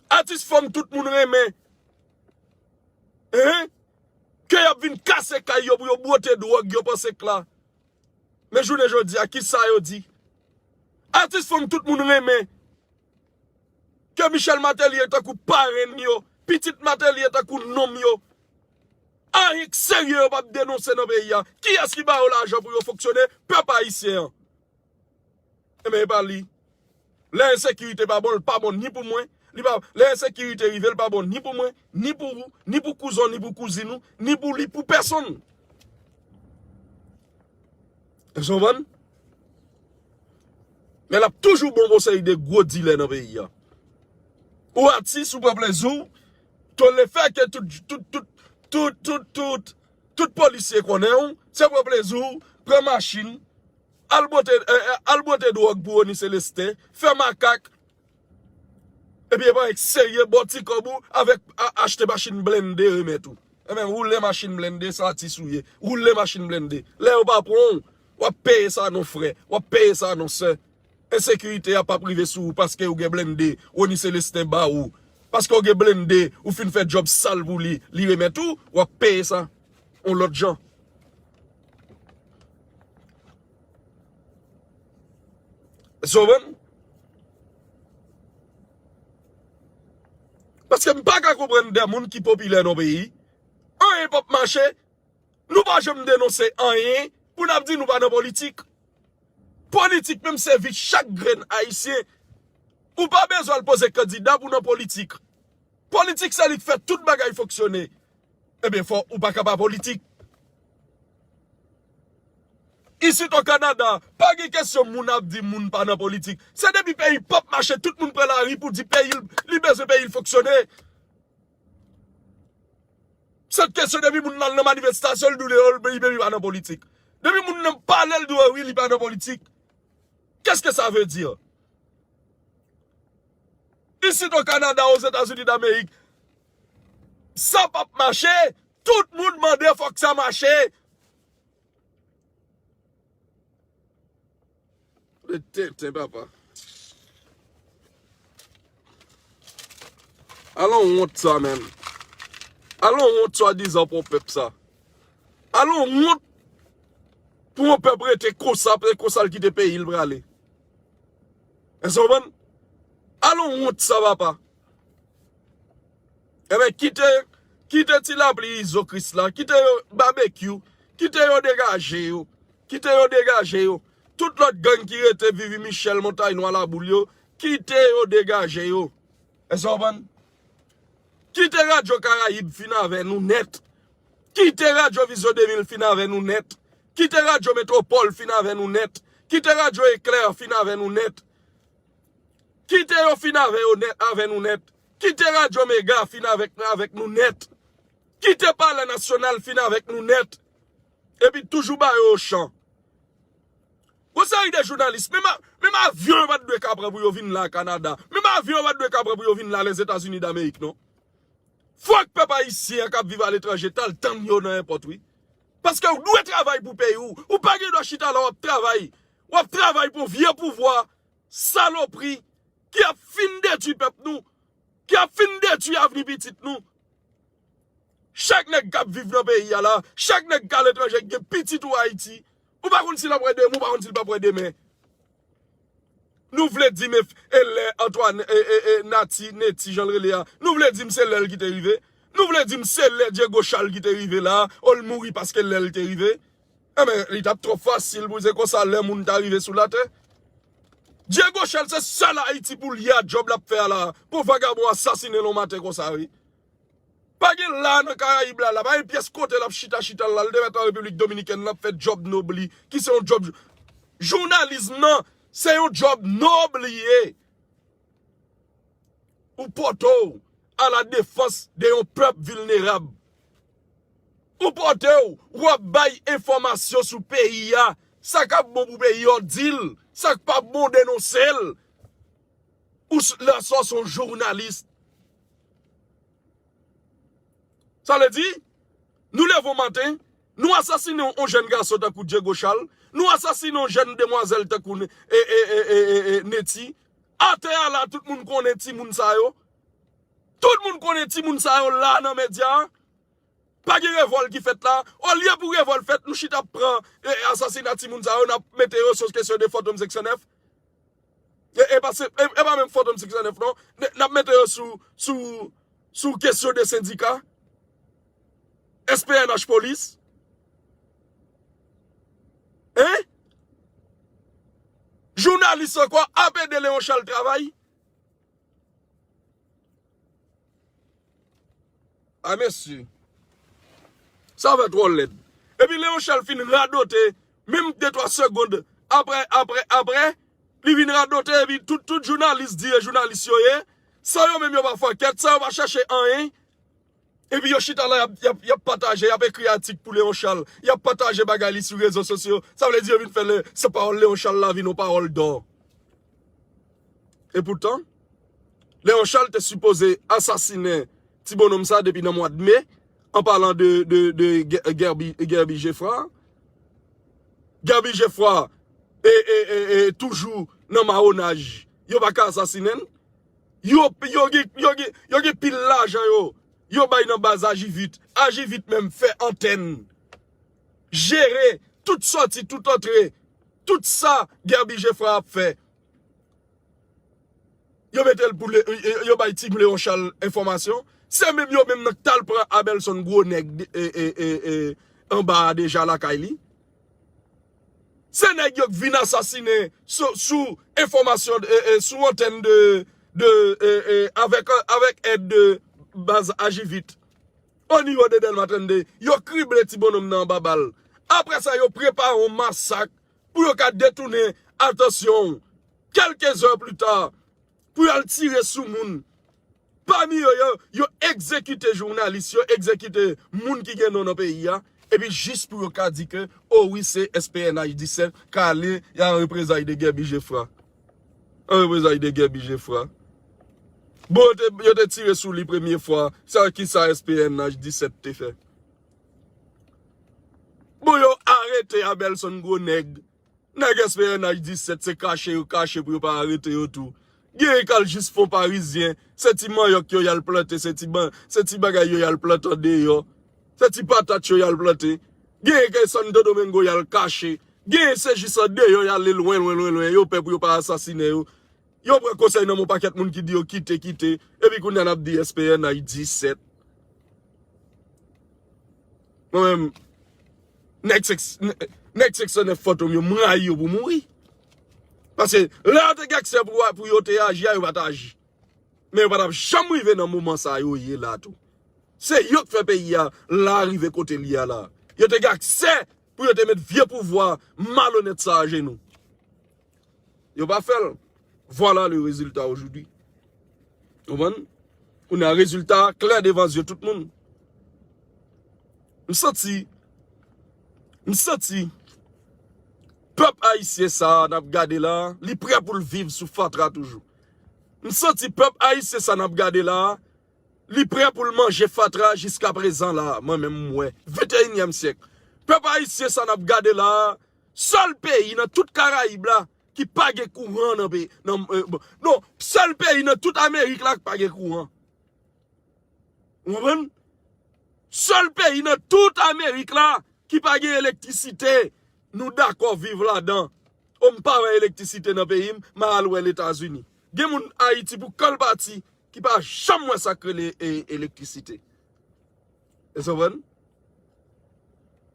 Atis fanm tout moun renmen. Hein? Ke y ap vin kase kay yo pou yo bwote dwòg yo panse k la. Men jounen jodi a, ki sa yo di? Atis fanm tout moun renmen. Ke Michel Martelly tankou parenn yo, pitit Martelly tankou nonm yo. Anyen k serye yo p ap denonse nan peyi a. Kiyès ki ba yo lajan pou yo fonksyone? Pèp ayisyen an. Enben, e pa li. Lè ensekirite pa bon, li pa bon ni pou mwen, li pa, lè ensekirite rive, li pa bon ni pou mwen, ni pou ou, ni pou kouzin w, ni pou kouzin ou, ni pou li, pou pèsonn. Èske w konprann? Men l ap toujou bon pou yon seri de gwo dilè nan peyi a. Ou atis, ou pran plezi w, to le fè ke tout, tout, tout, tout, tout, tout, tout polisye konnen w, se pran plezi w, pran machin, al bwote, eh, eh, al bwote dwòg pou Rony Celestin, fè makak, epi e pa serye, ba w ti kòb ou, avèk a-, achte machin blende remèt ou. Enben, woule machin blende, se atis ou ye. Woule machin blende. Lè yo pa pran w, w ap peye sa non frè, w ap peye sa non sè. Ensekirite a p ap rive sou ou paske ou gen blende, Rony Celestin ba ou. Paske ou gen blende, ou fin fè djòb sal pou li, li remèt ou, w ap peye sa yon lòt jan. Èske w konprann? Paske m pa ka konprann de moun ki popilè nan peyi, anyen p ap mache, nou pa janm denonse anyen pou n ap di nou pa nan politik. Politik menm se vi chak grenn ayisyen. Ou pa bezwen al poze kandida pou nan politik. Politik se li k fè tout bagay fonksyone. Ebyen, fò ou pa ka pa politik. Isit o Kanada, pa gen kesyon moun ap di moun pa nan politik. Se depi peyi p ap mache, tout moun pran lari pou di peyi l, li bezwen peyi l fonksyone. Sèt kesyon, depi moun nan al nan manifestasyon, li di w li, li, li pa nan politik. Depi moun nan pale, li di w wi, li pa nan politik. Qu'est-ce que ça veut dire? Isit o Kanada, Ozetazini Damerik, sa p ap mache. Tout moun mande fòk sa mache. Tenten, papa. Alon wont sa, menm. Alon wont swadizan pou pèp sa. Alon wont pou yon pèp rete konsa, e konsa l kite peyi l prale. Èske w konprann? Alon wont sa, papa. Enben, kite, kite ti lapli Izo Kris la, kite yo babekyou, kite yo degaje yo, kite yo degaje yo. Tout lòt gang ki rete Vivi Michèl, Montay Nwa, Laboul yo, kite yo degaje yo. Èske w konprann? Kite Radyo Karayib fin avè nou nèt. Kite Radyo Vizyon de mil fin avè nou nèt. Kite Radyo Metwopòl fin avè nou nèt. Kite Radyo Eklè fin avè nou nèt. Kite yo fin avè yo nèt, avè nou nèt. Kite Radyo Mega fin avèk, avèk nou nèt. Kite Palè Nasyonal fin avèk nou nèt. Epi toujou ba yo ochan. Gon seri de jounalis, menm, a- menm avyon yo pa t dwe ka pran pou yo vin la Kanada. Menm avyon yo pa t dwe ka pran pou yo vin la Lèzetazini Damerik, non. Fòk pèp ayisyen an k ap viv aletranje t al tann yo nan èpòt, wi. Paske ou dwe travay pou peyi w. Ou pa gen dwa chita la w ap travay. W ap travay pou vye pouvwa, salopri, ki ap fin detwi pèp nou, ki ap fin detwi avni pitit nou. Chak nèg k ap viv nan peyi a la, chak nèg k aletranje k gen pitit ou Ayiti, ou pa konn si l ap wè demen, ou pa konn si l p ap wè demen. Nou vle di m e, e lè Antoine, e, e, e Nati, Neti, jan l rele a, nou vle di m se lè l ki te rive? Nou vle di m se lè Diego Charles ki te rive la, o l mouri paske lè l te rive? Enben, li t ap twò fasil pou se konsa lè moun ta rive sou latè. Diego Charles se sèl Ayiti pou l ye a djòb l ap fè a la, pou vagabon asasinen l yon maten konsa, wi. Pa gen la nan Karayib la, la, pa gen pyès kote l ap chita, chita la, l te mèt an Repiblik Dominikèn, l ap fè djòb nob li, ki se yon djòb jounalis nan, se yon djòb nob li ye. Ou pote w à la défense de yon pèp vilnerab. Ou pote w, w ap bay enfòmasyon sou peyi a. Sa k ap bon pou peyi a, w di l. Sa k pa bon, denonse l. Ou s- lè sa w se yon jounalis. Sa vle di, nou leve yon maten, nou asasinen yon jèn gason tankou Diego Charles, nou asasinen yon jèn demwazèl tankou Ne- e, e, e, e, e, e, Neti. Atè a la, tout moun konnen timoun sa yo. Tout moun konnen timoun sa yo la nan medya a. Pa gen revòl ki fèt la. Olye pou revòl fèt, nou chita ap pran e, asasina timoun sa yo, n ap mete yo sou kesyon de Fantom senk san nèf. E, e pa se- e, e pa menm Fantom senk san nèf, non. N- N ap mete yo sou, sou, sou kesyon de sendika. S P N H polis. Hein? Jounalis ankò ap ede Leon Charles travay. A mesye. Sa fè twò lèd. Epi Leon Charles fin radote, menm de twa segonn apre, apre, apre, li vin radote, epi tout, tout jounalis di e jounalis yo ye. San yo menm yo pa fè ankèt, san yo pa chèche anyen. Epi yo chita la, y ap, y ap, y ap pataje, y ap ekri atik pou Leon Charles, y ap pataje bagay li sou rezo sosyo. Sa vle di yo vin fè le, se pawòl Leon Charles la vin yon pawòl dò. E poutan, Leon Charles te sipoze asasinen ti bononm sa depi nan mwa de me, an palan de, de, de Guerby, Guerby Geffrard. Guerby Geffrard, e, e, e, e, toujou nan mawonaj, yo pa ka asasinen l. Yo, yo gen, yo gen, yo gen pil lajan yo, yo bay nan baz Ajivit. Ajivit menm fè antèn, jere tout sòti, tout antre, tout sa Guerby Geffrard ap fè. Yo mete l pou le, yo bay Tim Leon Charles enfòmasyon. Se menm yo menm nan k t al pran Abelson Gwo Nèg e, e, e, e, anba a deja lakay li. Se nèg yo k vin asasinen sou, sou enfòmasyon, e, e, sou antèn de, de, e, e, avèk, avèk èd de baz Ajivit. O nivo de Dèlma trannde, yo krible ti bononm nan anba bal. Apre sa, yo prepare yon masak pou yo ka detounen atansyon w, kèlke zè pli ta, pou y al tire sou moun. Pami yo, yo, yo egzekite jounalis, yo egzekite moun ki gen non nan peyi a, epi jis pou yo ka di ke, o wi, se S P N H disèt k ale an reprezay de Guerby Geffrard. An reprezay de Guerby Geffrard. Bon, yo te, yo te tire sou li premye fwa, sa ki sa S P N H disèt te fè? Bon, yo arete Abelson Gwo Nèg. Nèg S P N H disèt se kache yo kache pou yo pa arete yo tou. Genyen k al jis fon parizyen, se ti manyòk yo y al plante, se ti, ban, se ti bagay yo y al plante andeyò, se ti patat yo y al plante. Genyen ke Santo Domingo y al kache. Genyen se jis andeyò y ale lwen, lwen, lwen, lwen, yo pè pou yo pa asasinen yo. Yo pran konsèy nan men yon pakèt moun ki di yo kite, kite. Epi kounye a n ap di S P N H disèt. Mwen menm, nèg sèks, nèg sèks san nèf Fantom yo, m rayi yo pou mouri. Paske lè yo te gen aksè pou, pou yo te aji a, yo pa t aji. Men yo pa t ap janm rive nan moman sa yo ye la tou. Se yo k fè peyi a la rive kote l ye a la. Yo te gen aksè pou yo te met vye pouvwa malonèt sa ajenou. Yo pa fè l. Voilà le résultat aujourd'hui. Konprann? Kounye a rezilta a klè devan zye tout moun. M santi, m santi, pèp ayisyen sa a n ap gade la, li prè pou l viv sou fatra toujou. M santi pèp ayisyen sa a n ap gade la, li prè pou l manje fatra jiska prezan la, mwen menm m wè. Venteyinyèm syèk. Pèp ayisyen sa a n ap gade la, sèl peyi nan tout Karayib la ki pa gen kouran nan peyi. Nan, euh, bon, non, sèl peyi nan tout Amerik la ki pa gen kouran. Ou konprann? Sèl peyi nan tout Amerik la ki pa gen elektrisite. Nou dakò viv ladan. O, m pa wè elektrisite nan peyi m, m a al wè Letazini. Gen moun Ayiti pou kan l pati ki pa janm wè sa k rele e, elektrisite. Èske w konprann?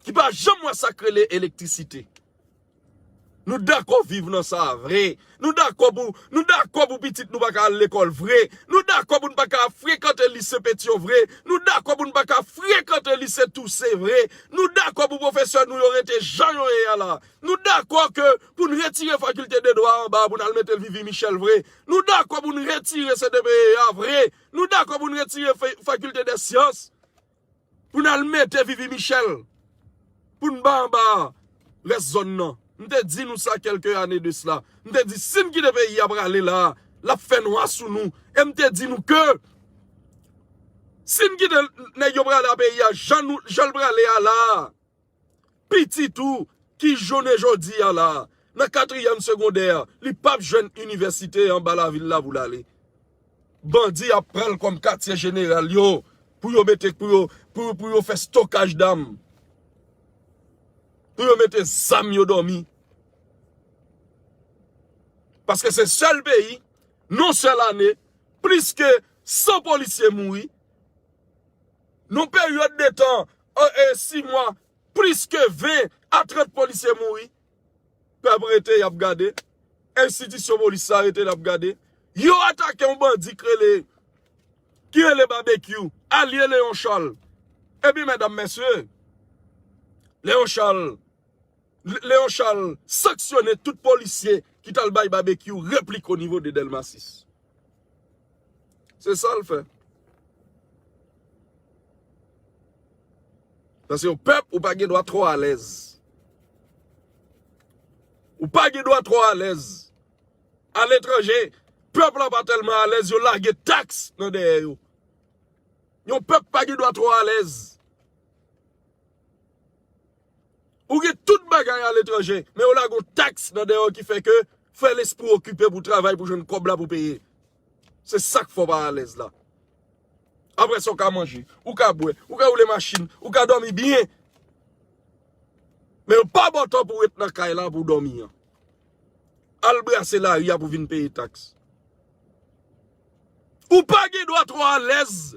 Ki pa janm wè sa k rele elektrisite. Nou dakò viv nan sa vre. Nou dakò pou, nou dakò pou pitit nou pa ka al lekòl vre. Nou dakò pou n pa ka frekante lise Petyon vre. Nou dakò pou n pa ka frekante lise Tousen vre. Nou dakò pou pwofesè nou yo rete jan yo ye a la. Nou dakò ke pou n retire fakilte de dwa anba a pou n al mete l Vivi Michèl vre. Nou dakò pou n retire C D P E a vre. Nou dakò pou n retire fe- fakilte de syans. Pou n al mete Vivi Michèl, pou n ba anba rès zòn nan. M te di nou sa kèlke ane de sila. M te di, si n kite peyi a prale la, l ap fè nwa sou nou. E m te di nou ke, si n kite nèg yo prale a peyi a, jan nou, jan l prale a la, pitit ou ki jounen jodi a la, nan katriyèm segondè, li p ap jwenn inivèsite anba lavil la pou l ale. Bandi ap pran l kòm katye jeneral yo, pou yo mete, pou yo, pou, pou yo fè stokaj dam. Pou yo mete zam yo dòmi. Paske se sèl peyi, nan sèl ane, plis ke san polisye mouri. Nan peryòd de tan, e, e, sis mwa, plis ke ven a trant polisye mouri. Pèp rete, y ap gade. Enstitisyon polis la rete, l ap gade. Yo atake yon bandi k rele, ki rele Babekyou, alye Leon Charles. Epi, medam, mesye, Leon Charles, Le- Leon Charles sanksyone tout polisye ki t al bay Babekyou replik o nivo de Dèlma sis. Se sa l fè. Paske yon pèp, ou pa gen dwa twò alèz. Ou pa gen dwa twò alèz. Aletranje, pèp la pa tèlman alèz, yo lage taks nan dèyè yo. Yon pèp pa gen dwa twò alèz. Ou gen tout bagay aletranje, men yo lage yon taks nan dèyè w ki fè ke fè lespri w okipe pou travay pou jwenn kòb la pou peye. Se sa k fè w pa alèz la. Apre sa, w ka manje, ou ka bwè, ou ka woule machin, ou ka dòmi byen. Men yo pa ba w tan pou w ret nan kay la pou w dòmi an. Al brase lari a pou vin peye taks. Ou pa gen dwa twò alèz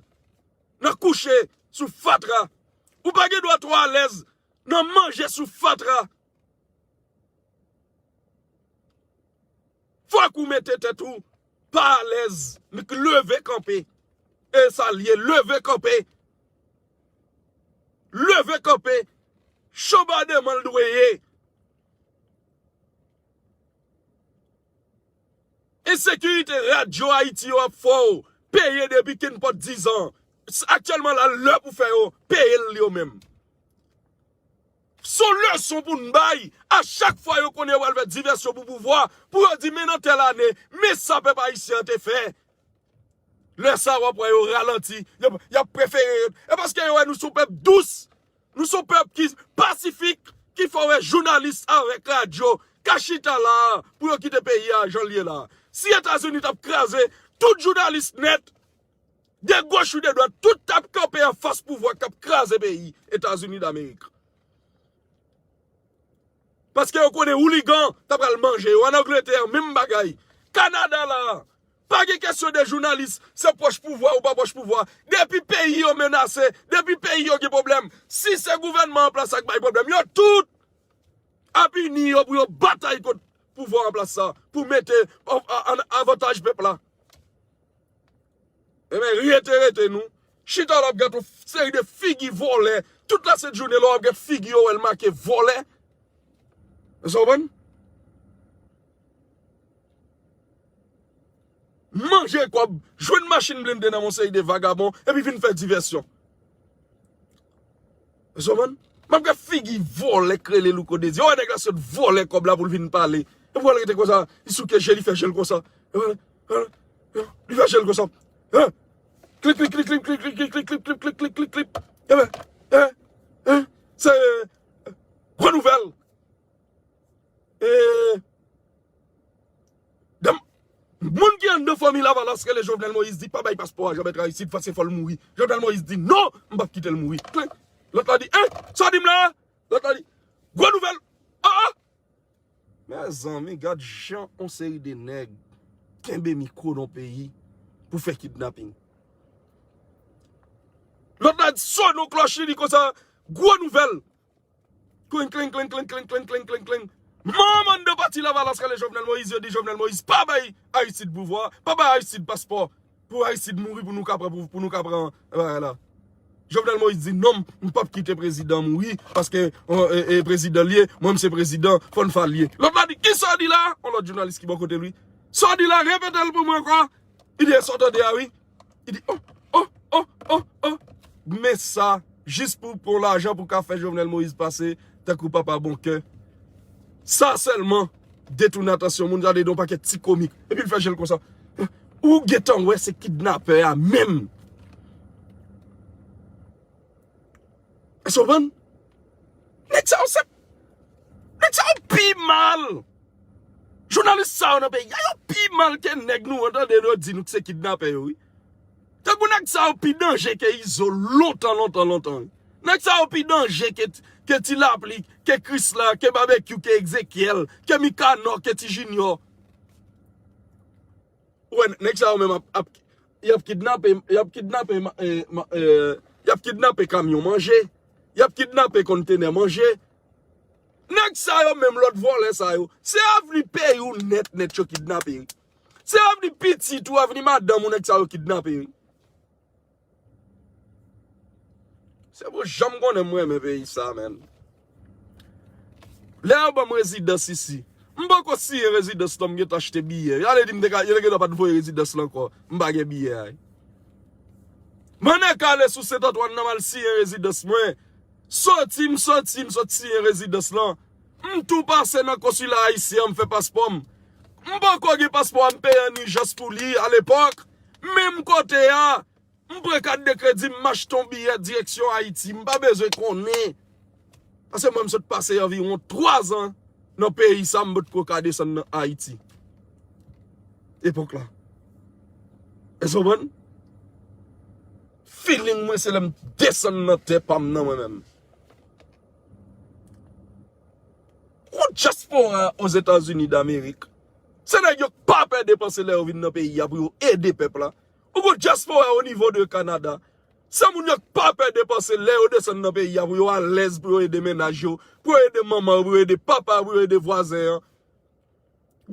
nan kouche sou fatra. Ou pa gen dwa twò alèz nan manje sou fatra. Fòk ou mete tèt ou pa alèz, leve kanpe. E sa l ye, leve kanpe. Leve kanpe. Chanbademan l dwe ye. Ensekirite radyo Ayiti yo ap fè w peye depi kenpòt dizan. S- Aktyèlman la, lè pou fè yo peye l yo menm. Se yon leson pou n bay a chak fwa yo konnen yo pral fè divèsyon pou pouvwa, pou yo di, men nan tèl ane, men sa pèp ayisyen an te fè. Lè sa a, w ap wè yo ralanti, y ap, y ap prefere, e paske yo wè nou se yon pèp dous, nou se yon pèp ki pasifik, ki fè w wè jounalis avèk radyo ka chita la a pou yo kite peyi a jan l ye la a. Si Etazini t ap kraze tout jounalis nèt, de goch ou de dwat, tout t ap kanpe anfas pouvwa k ap kraze peyi Etazini Damerik. Paske yo konnen ouligan ta pral manje yo. Ann Angletè, menm bagay. Kanada la, pa gen kesyon de jounalis, se pwòch pouvwa ou pa pwòch pouvwa. Depi peyi yo menase, depi peyi yo gen pwoblèm, si se gouvènman an plas la k bay pwoblèm, yo tout ap ini yo pou yo batay kont pouvwa an plas la, pou mete an, an, an avantaj pèp la. Ebyen, rete, rete nou. Chita la ap gate yon seri de figi vòlè. Tout lasent jounen la, w ap gate figi yo, wè l make vòlè. Èske w konprann? Manje kòb, jwenn machin blende nan yon seri de vagabon, epi vin fè divèsyon. Èske w konprann? M ap gad figi vòlè k rele Louko Dezi. Yo wè nèg la sot vòlè kòb la pou l vin pale. Epi w al rete konsa, li souke je, li fè je l konsa. Li fè je l konsa. Hein? Klik, klik, klik, klik, klik, klik, klik, klik, klik, klik, klik, klik, klik. Enben, hein? Hein? Se gwo nouvèl. E, dam, moun ki anndan fanmi Lavalas rele Jovenel Moïse di pa bay paspò a Jean Bertrand Aristide, fò se fò l mouri. Jovenel Moïse di non, m p ap kite l mouri. Klik. Lòt la di, hein? Sa w di m la? Lòt la di, gwo nouvèl. Ah, ah! Mezanmi, gad jan yon seri de nèg kenbe mikwo nan peyi pou fè kidnaping. Lòt la di sono klòch li, li konsa, gwo nouvèl. Kling, kling, kling, kling, kling, kling, kling, kling, kling. Manman de pati Lavalas rele Jovenel Moïse, yo di Jovenel Moïse pa bay Aristide pouvwa, pa bay Aristide paspò. Pou Aristide mouri, pou nou ka pran, pou, pou nou ka pran bagay la. Jovenel Moïse di non, m p ap kite prezidan mouri, paske e, e, prezidan l ye, mwen m se prezidan, fò n fè l ye. Lòt la di, kisa w di la? Yon lòt jounalis ki bò kote l wi. Sa w di la, repete l pou mwen ankò. Li di, sa w tande a wi. Li di, oh, oh, oh, oh, oh. Men sa, jis pou pran lajan pou ka fè Jovenel Moïse pase, tankou papa bon kè. Sa sèlman detounen atansyon moun, gade yon pakèt ti komik. Epi l fè je l konsa. Ou gentan wè se kidnapè a menm. Èske w konprann? Nèg sa yo se, nèg sa yo pi mal. Jounalis sa yo nan peyi a, yo pi mal ke nèg nou an tande yo di nou k se kidnapè yo wi. Tankou nèg sa yo pi danje ke Izo lontan, lontan, lontan wi. Nèg sa yo pi danje ke, ke Ti Lapli, ke Krisla, ke Babekyou, ke Egzekyèl, ke Mikanò, ke Ti Jinyò. Ou wè, nèg sa yo menm ap, ap, y ap kidnape, y ap kidnape, ma- eh, ma- eh, y ap kidnape kamyon manje, y ap kidnape kontenè manje. Nèg sa yo menm, lòt vòlè sa yo, se avni peyi w nèt nèt yo kidnape wi. Se avni pitit ou, avni madanm ou nèg sa yo kidnape wi. Se pou janm konnen m renmen peyi sa, menn. Lè yo ban m rezidans isi, m poko siyen rezidans lan, m gentan achte biyè. Yo ale di m te ka, yo te gentan pa t voye rezidans lan ankò. M pa gen biyè a. M annik ale sou Sent Antwàn nan, m al siyen rezidans mwen. Soti, m soti, m sot siyen rezidans lan. M tou pase nan konsila ayisyen an, m fè paspò m. M poko gen paspò a, m peye an ijans pou li alepòk. Menm kote a, m pran kat de kredi, m achte yon biyè direksyon Ayiti. M pa bezwen konnen. Paske mwen, m sot pase anviwon twa zan nan peyi sa, m potko ka desann nan Ayiti. Epòk la. Èske w konprann? Feeling mwen, se lè m desann nan tè pa m nan mwen menm. Yon dyaspora Ozetazini Damerik. Se nèg yo k pa pè depanse lè yo vin nan peyi a pou yo ede pèp la. Ou gon dyaspora o nivo de Kanada. Se moun yo k pa pè depanse lè yo desann nan peyi a pou yo alèz, pou yo ede mennaj yo, pou yo ede manman yo, pou yo ede papa yo, pou yo ede vwazen an.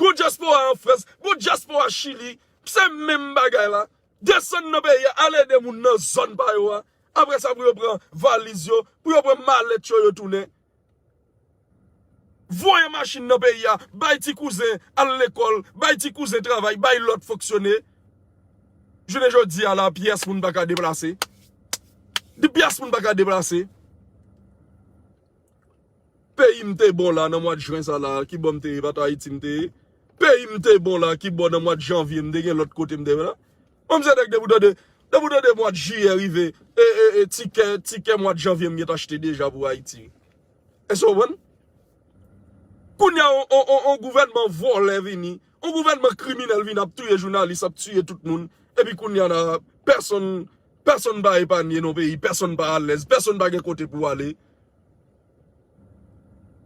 Gon dyaspora an Frans, gon dyaspora Chili, se menm bagay la. Desann nan peyi a, al ede moun nan zòn pa yo a. Apre sa, pou yo pran valiz yo, pou yo pran malèt yo, yo tounen. Voye machin nan peyi a, bay ti kouzen al lekòl, bay ti kouzen travay, bay lòt fonksyone. Jounen jodi a la, pyès moun pa ka deplase. Di pyès moun pa ka deplase. Peyi m te bon la nan mwa jen sa la, ki bò m te ye, pa t Ayiti m te ye. Peyi m te bon la, ki bò nan mwa janvye m te gen lòt kote m te ye la. Mwen, m se nèg depi w tande, depi w tande mwa jiyè rive, e, e, e, tikè, tikè mwa janvye m gentan achte deja pou Ayiti. Èske w konprann? Kounye a, on, on, on, on gouvènman vòlè vini, on gouvènman kriminèl vini ap touye jounalis, ap tiye tout moun. Epi kounye a la, pèsonn, pèsonn pa epanye nan peyi, pèsonn pa alèz, pèsonn pa gen kote pou ale.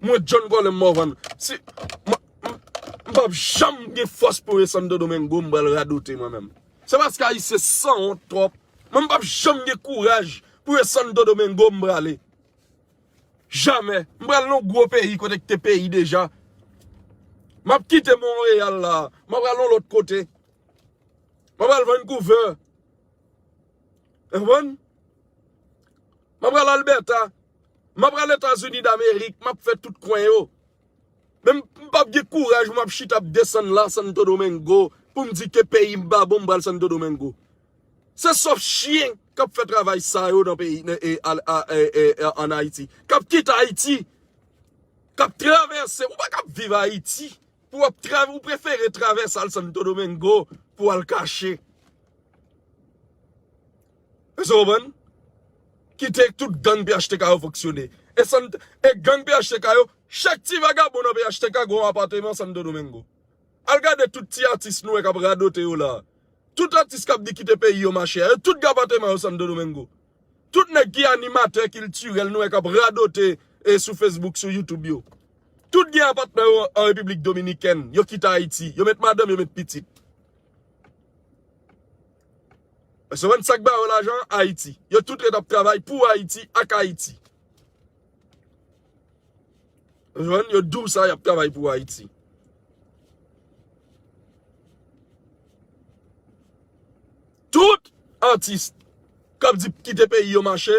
Mwen, John Colin Morvan, si, m, m, m p ap janm gen fòs pou yo Santo Domingo, m pral radote mwen menm. Se paske Ayisyen sanwont twòp. Mwen, m p ap janm gen kouraj pou yo Santo Domingo, m prale. Jamè. M pral nan gwo peyi kote ki te peyi deja. M ap kite Monreyal la. M ap pral nan lòt kote. M ap pral Vancouver. Ou konprann? M ap pral Alberta. M ap pral Etazini Damerik. M ap fè tout kwen yo. Men m p ap gen kouraj, m ap chita ap desann la, Santo Domingo, pou m di ke peyi m pa bon, m pral Santo Domingo. Se sòf chyen k ap fè travay sa yo nan peyi, nan, e, al- a- e- e- e- ann Ayiti, k ap kite Ayiti, k ap travèse, ou pa k ap viv Ayiti, pou w ap tra- ou prefere travèse al Santo Domingo pou al kache. Èske w konprann? Kite tout gang P H T K yo fonksyone. E San- e gang P H T K yo, chak ti vagabon nan P H T K gen yon apatman Santo Domingo. Al gade tout ti atis nou wè k ap radote yo la. Tout atis k ap di kite peyi yo mache a, yo tout gen apatman yo Santo Domingo. Tout nèg ki animatè kiltirèl nou wè k ap radote e sou Facebook, sou YouTube yo. Tout gen apatman yo an Repiblik Dominikèn, yo kite Ayiti, yo met madanm, yo met pitit. Èske w konprann sa k ba yo lajan? Ayiti. Yo tout ret ap travay pou Ayiti, ak Ayiti. Èske w konprann? Yo di w sa, y ap travay pou Ayiti. Tout atis k ap di kite peyi yo mache,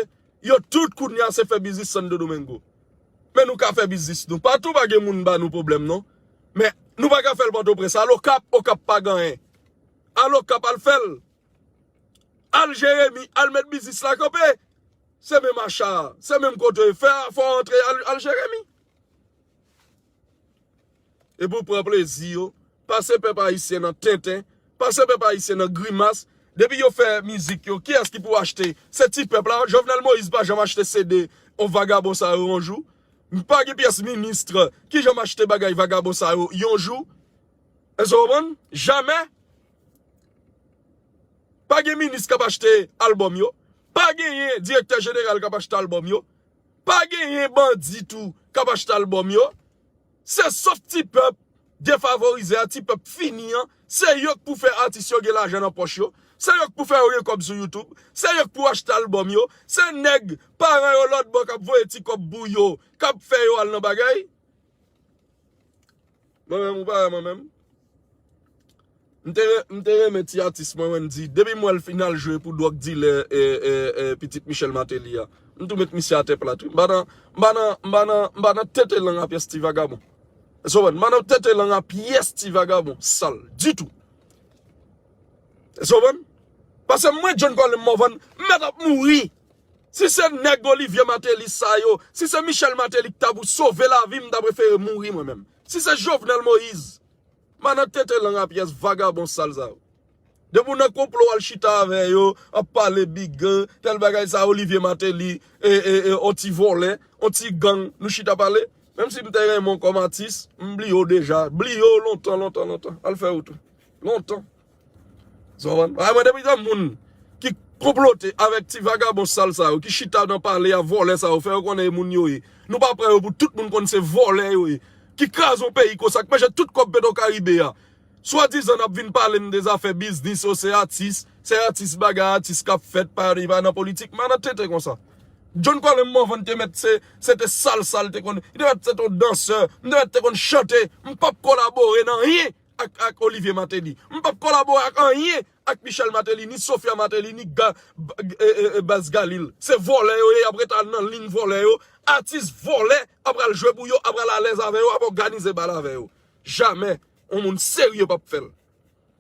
yo tout kounye a se fè biznis Santo Domingo. Men nou ka fè biznis nou. Patou pa gen moun ba nou pwoblèm non. Men nou pa ka fè l Pòtoprens. Al Okap, Okap pa gen anyen. Al Okap, al fè l. Al Jeremi, al met biznis la kanpe. Se menm acha a. Se menm kote. Fè, fò w antre al, al Jeremi. E pou pran plezi yo, pase pèp ayisyen nan tenten, pase pèp ayisyen nan grimas. Depi yo fè mizik yo, kiyès ki pou achte? Se ti pèp la. Jovenel Moïse pa janm achte C D on vagabon sa yo yon jou. Pa gen pyès minis ki janm achte bagay vagabon sa yo yon jou. Èske w konprann? Jamè. Pa gen minis k ap achte albòm yo. Pa genyen direktè jeneral k ap achte albòm yo. Pa genyen bandi tou k ap achte albòm yo. Se sof ti pèp defavorize a, ti pèp fini an. Se yo k pou fè atis yo gen lajan nan pòch yo. Se yo k pou fè yo gen kòb sou YouTube. Se yo k pou achte albòm yo. Se nèg paran yo lòt bò k ap voye ti kòb pou yo, k ap fè yo al nan bagay. Mwen menm, ou pa wè mwen menm? M te, m te renmen ti atis mwen, Wendy. Depi m wè l fin al jwe pou dwòg dilè, e, e, e, pitit Michel Martelly a, m tou met misye atè plat, wi. M pa nan, m pa nan, m pa nan, m pa nan tete lang a pyès ti vagabon. Èske w konprann? M pa nan tete lang a pyès ti vagabon sal ditou. Èske w konprann? Paske mwen, John Colem Morvan, m mèt ap mouri. Si se nèg Olivier Martelly sa yo, si se Michel Martelly ki ta pou sove lavi m, m ta prefere mouri mwen menm. Si se Jovenel Moïse, m pa nan tete lang a pyès vagabon sal sa yo. Depi w nan konplo, w al chita avè yo, ap pale bigan, tèl bagay sa, Olivier Martelly, e, e, e, on ti vòlè, on ti gang, nou chita pale. Menm si m te renmen w kòm atis, m bliye w deja. Bliye w lontan, lontan, lontan. Al fè wout ou. Lontan. Sa w konprann? Ay, mwen, depi gen moun ki konplote avèk ti vagabon sal sa yo, ki chita nan pale a vòlè sa yo, fè yo konnen e moun yo ye. Nou pa pran yo pou tout moun konn se vòlè yo ye. Ki kraze yon peyi konsa, k manje tout kòb Petro Caribe a. Swadizan n ap vin pale m de zafè biznis, o se atis, se atis bagay, atis k ap fèt, pa, li pa nan politik, m pa nan tete konsa. John Colem Morvan te mèt se, se te sal sal te konn, li te mèt se te yon dansè, m te mèt te konn chante, m p ap kolabore nan anyen ak, ak Olivier Martelly. M p ap kolabore ak anyen ak Michel Martelly, ni Sophia Martelly, ni Ga, e, e, e, Baz Galil. Se vòlè yo ye, y ap ret al nan liy vòlè yo. Atis vòlè ap pral jwe pou yo, ap pral alèz avè yo, ap òganize bal avè yo. Jamè, yon moun serye p ap fè l.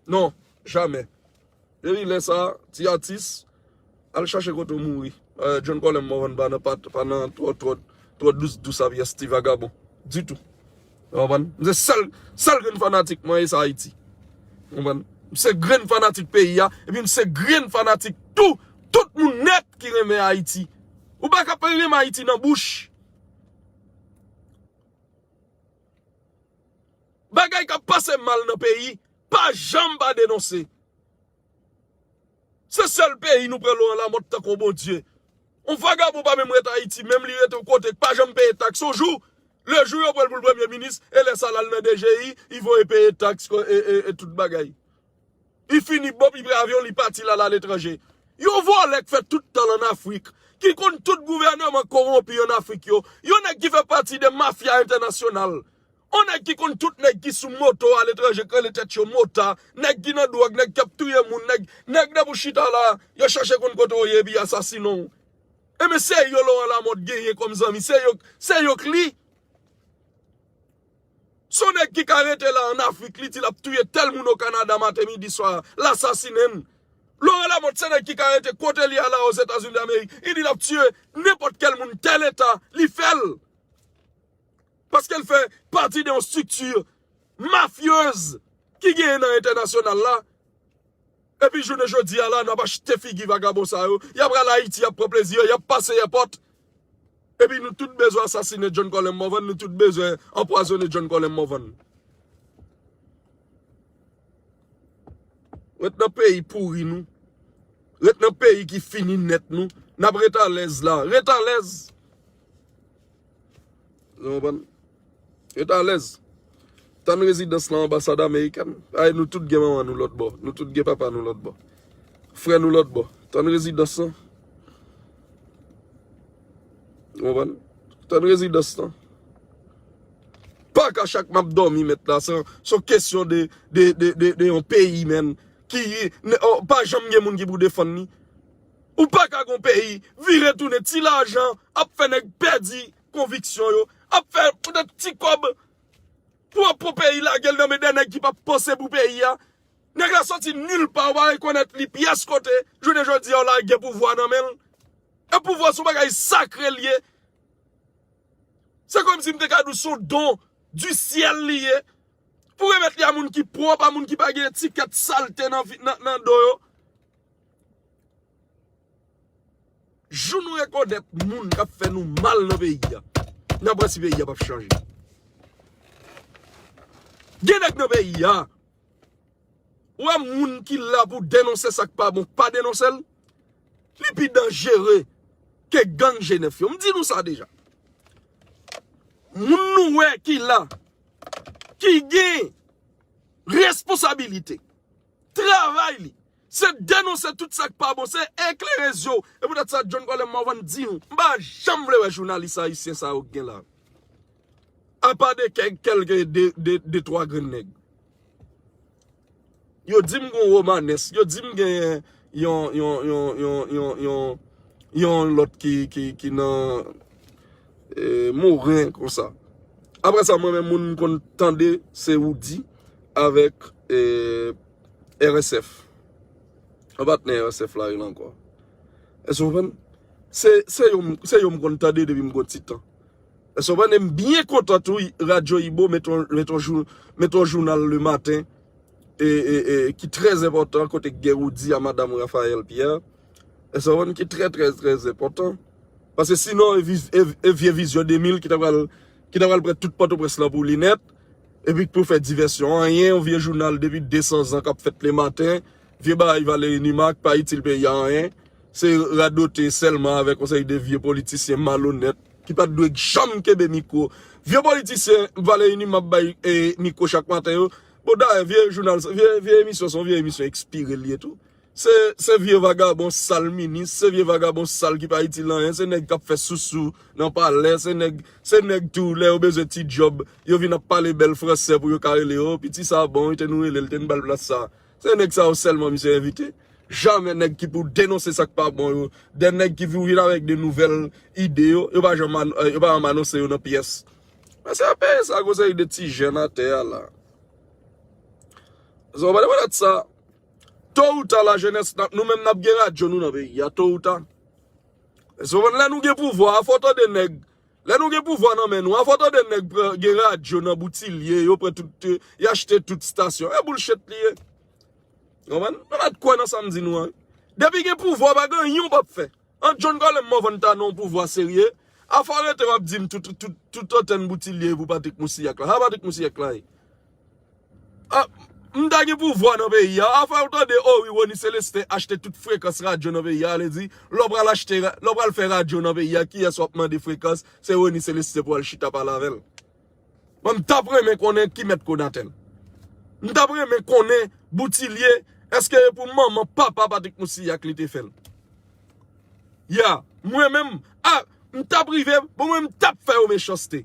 Non, jamè. Depi lè sa, ti atis, al chache kote w mouri. Eh, John Colem Morvan pa nan, pa, pa nan twò, twò, twò dous, dous avè ti vagabon. Ditou. Ou konprann? M se sèl, sèl grenn fanatik mwen, e sa Ayiti. Ou konprann? M se grenn fanatik peyi a, epi m se grenn fanatik tou, tout moun nèt ki renmen Ayiti. Ou pa ka pa renmen Ayiti nan bouch. Bagay k ap pase mal nan peyi, pa janm pa denonse. Se sèl peyi nou pran Laurent Lamothe tankou Bondye. Yon vagabon pa menm ret Ayiti, menm li rete yon kote k pa janm peye taks. Yon jou, le jou yo pran l pou l premye minis, e lè sa l al nan D G I, li voye peye taks, e, e, e tout bagay. Li fini, bòp, li pran avyon, li pati, l al aletranje. Yon vòlè k fè tout tan l ann Afrik, ki konn tout gouvènman kowonpi ann Afrik yo, yon nèg ki fè pati de mafya entènasyonal, yon nèg ki konn tout nèg ki sou moto aletranje k rele tèt yo mota, nèg ki nan dwòg, nèg k ap touye moun, nèg, nèg depi w chita la, yo chache konn kote w ye epi y asasinen w. Enben se yo Laurent Lamothe genyen kòm zanmi, se yo, se yo k li. Se yon nèg ki ka rete la ann Afrik, li di l ap touye tèl moun o Kanada maten, midi, swa, l asasinen l. Laurent Lamothe se nèg ki ka rete kote li a la Ozetazini Damerik, li di l ap tiye nenpòt kèl moun, tèl eta, li fè l. Paske l fè pati de yon estrikti mafyez ki genyen nan entènasyonal la. Epi jounen jodi a la, n ap achte figi vagabon sa yo. Y ap al Ayiti, y ap pran plezi yo, y ap pase èpòt. Epi nou tout bezwen asasinen John Colem Morvan, nou tout bezwen anpwazonnen John Colem Morvan. Ret nan peyi pouri nou. Ret nan peyi ki fini nèt nou. N ap ret alèz la. Ret alèz. Ou konprann? Ret alèz. Tann rezidans lan anbasad amerikèn. Ay, nou tout gen manman nou lòt bò. Nou tout gen papa nou lòt bò. Frè nou lòt bò. Tann rezidans lan. Ou konprann? Tann rezidans lan. Pa ka chak m ap dòmi mèt la. Se se yon kesyon de, de, de, de, de yon peyi, menm. Ki ne- oh, pa janm gen moun ki pou defann li. Ou pa ka gon peyi, vire tounen ti lajan, ap fè nèg pèdi konviksyon yo, ap fè poutèt ti kòb pou ap pran peyi lage l nan men de nèg ki p ap panse pou peyi a. Nèg la soti nil pa, ou pa rekonèt li pyès kote, jounen jodi a w lage pouvwa nan men l. E pouvwa se yon bagay sakre l ye. Se kòmsi m te ka di w se yon don du ciel li ye. Pou remèt li a moun ki pwòp, a moun ki pa gen etikèt salte nan, vi- nan, nan do yo. Jou nou rekonèt moun k ap fè nou mal nan peyi a, n ap wè si peyi a p ap chanje. Gen nèg nan peyi a, ou wè moun ki la pou denonse sa k pa bon, pa denonse l, li pi danjere ke gang G nèf yo. M di nou sa deja. Moun nou wè ki la, ki gen responsabilite, travay li, se denonse tout sa k pa bon, se eklere zye w. E poutèt sa, John Colem Morvan di nou, m pa janm vle wè jounalis ayisyen sa yo k gen la. Apa de kèk, kèlke de, de, de twa grenn nèg. Yo di m gon Romanes, yo di m gen yon, yon, yon, yon, yon, yon, yon, yon lòt ki, ki, ki nan, e, Moren konsa. Apre sa, mwen menm moun m konn tande, se Roody avèk, e, R S F. Yon patnè R S F la rele ankò. Èske w konprann? Se, se yo, m- se yo m konn tande depi m gon ti tan. Èske w konprann? E m byen kontan tou, Radyo Ibo met yon, met yon jou- met yon jounal le maten, e, e, e, ki trè enpòtan, kote k gen Roody a madanm Raphaël Pierre. Èske w konprann? Ki trè, trè, trè enpòtan. Paske sinon, e, viz- e, e vye Vizyon de mil ki ta pral, ki ta pral pran tout Pòtoprens lan pou linèt, epi k pou fè divèsyon. Anyen, yon vye jounal depi de san zan k ap fèt le maten, vye bagay Valéry Numa k pa itil peyi a anyen. Se radote sèlman avèk yon seri de vye politisyen malonèt ki pa t dwe janm kenbe mikwo. Vye politisyen Valéry Numa ap bay, e, mikwo chak maten yo. Bon, dayè, vye jounal, vye, vye emisyon, se yon vye emisyon ekspire l ye tou. Se, se vye vagabon sal minis, se vye vagabon sal ki pa itil anyen, se nèg k ap fè sousou nan palè, se nèg, se nèg tou, lè yo bezwen ti djòb, yo vin ap pale bèl fransè pou yo ka rele yo, piti sa bon, wi, te nou rele l, te n ba l plas sa. Se nèg sa yo sèlman misye envite. Jamè nèg ki pou denonse sa k pa bon yo, de nèg ki vin vin avèk de nouvèl ide yo, yo pa janm an- yo pa janm anonse yo nan pyès. Men se yon peyi sa, gon seri de ti jèn atè a la. Sa w pa de sa. To ou ta, lajenès, n ap- nou menm n ap gen radyo nou nan peyi a, to ou ta. Èske w konprann? Lè nou gen pouvwa a, fò tande nèg. Lè nou gen pouvwa nan men nou a, fò tande nèg pran, gen radyo nan Boutilye, yo pran tout, y achte tout stasyon. E boulchet li ye. Ou konprann? Nou mèt kwè nan sa m di nou an. Depi gen pouvwa, pa gen anyen w p ap fè. An John Colem Morvan ta nan yon pouvwa serye, afè w rete w ap di m tout, tout, tout antèn Boutilye pou Patrick Moussilhac la. Sa Patrick Moussilhac la ye? Ah, m ta gen pouvwa nan peyi a. Afè w tande, o wi, Rony Celestin achte tout frekans radyo nan peyi a. Vle di, lè w pral achte, lè w pral fè radyo nan peyi a, kiyès w ap mande frekans? Se Rony Celestin pou al chita pale avè l. Mwen, m t ap renmen konnen ki mèt Konatel. M t ap renmen konnen Boutilye, èske e pou manman, papa Patrick Moussilhac li te fè l? Ya, mwen menm, a, m t ap rive, bon, mwen, m t ap fè yo mechanste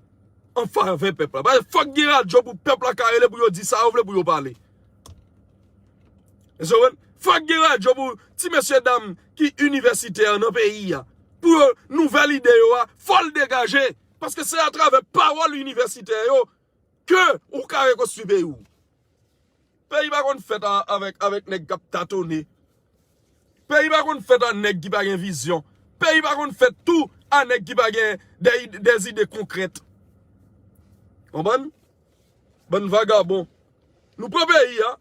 an favè pèp la. Paske fòk gen radyo pou pèp la ka rele pou yo di sa yo vle pou yo pale. Èske w konprann? Fòk gen radyo pou ti mesye dam ki inivèsitè nan peyi a. Pou yo, nouvèl ide yo a, fò l degaje. Paske se atravè pawòl inivèsitè yo ke ou ka rekonstwi peyi w. Peyi pa konn fèt a- avèk, avèk nèg k ap tatone. Peyi pa konn fèt a nèg ki pa gen vizyon. Peyi pa konn fèt tou a nèg ki pa gen de, de zide konkrèt. Konprann? Bann vagabon. Nou pran peyi a,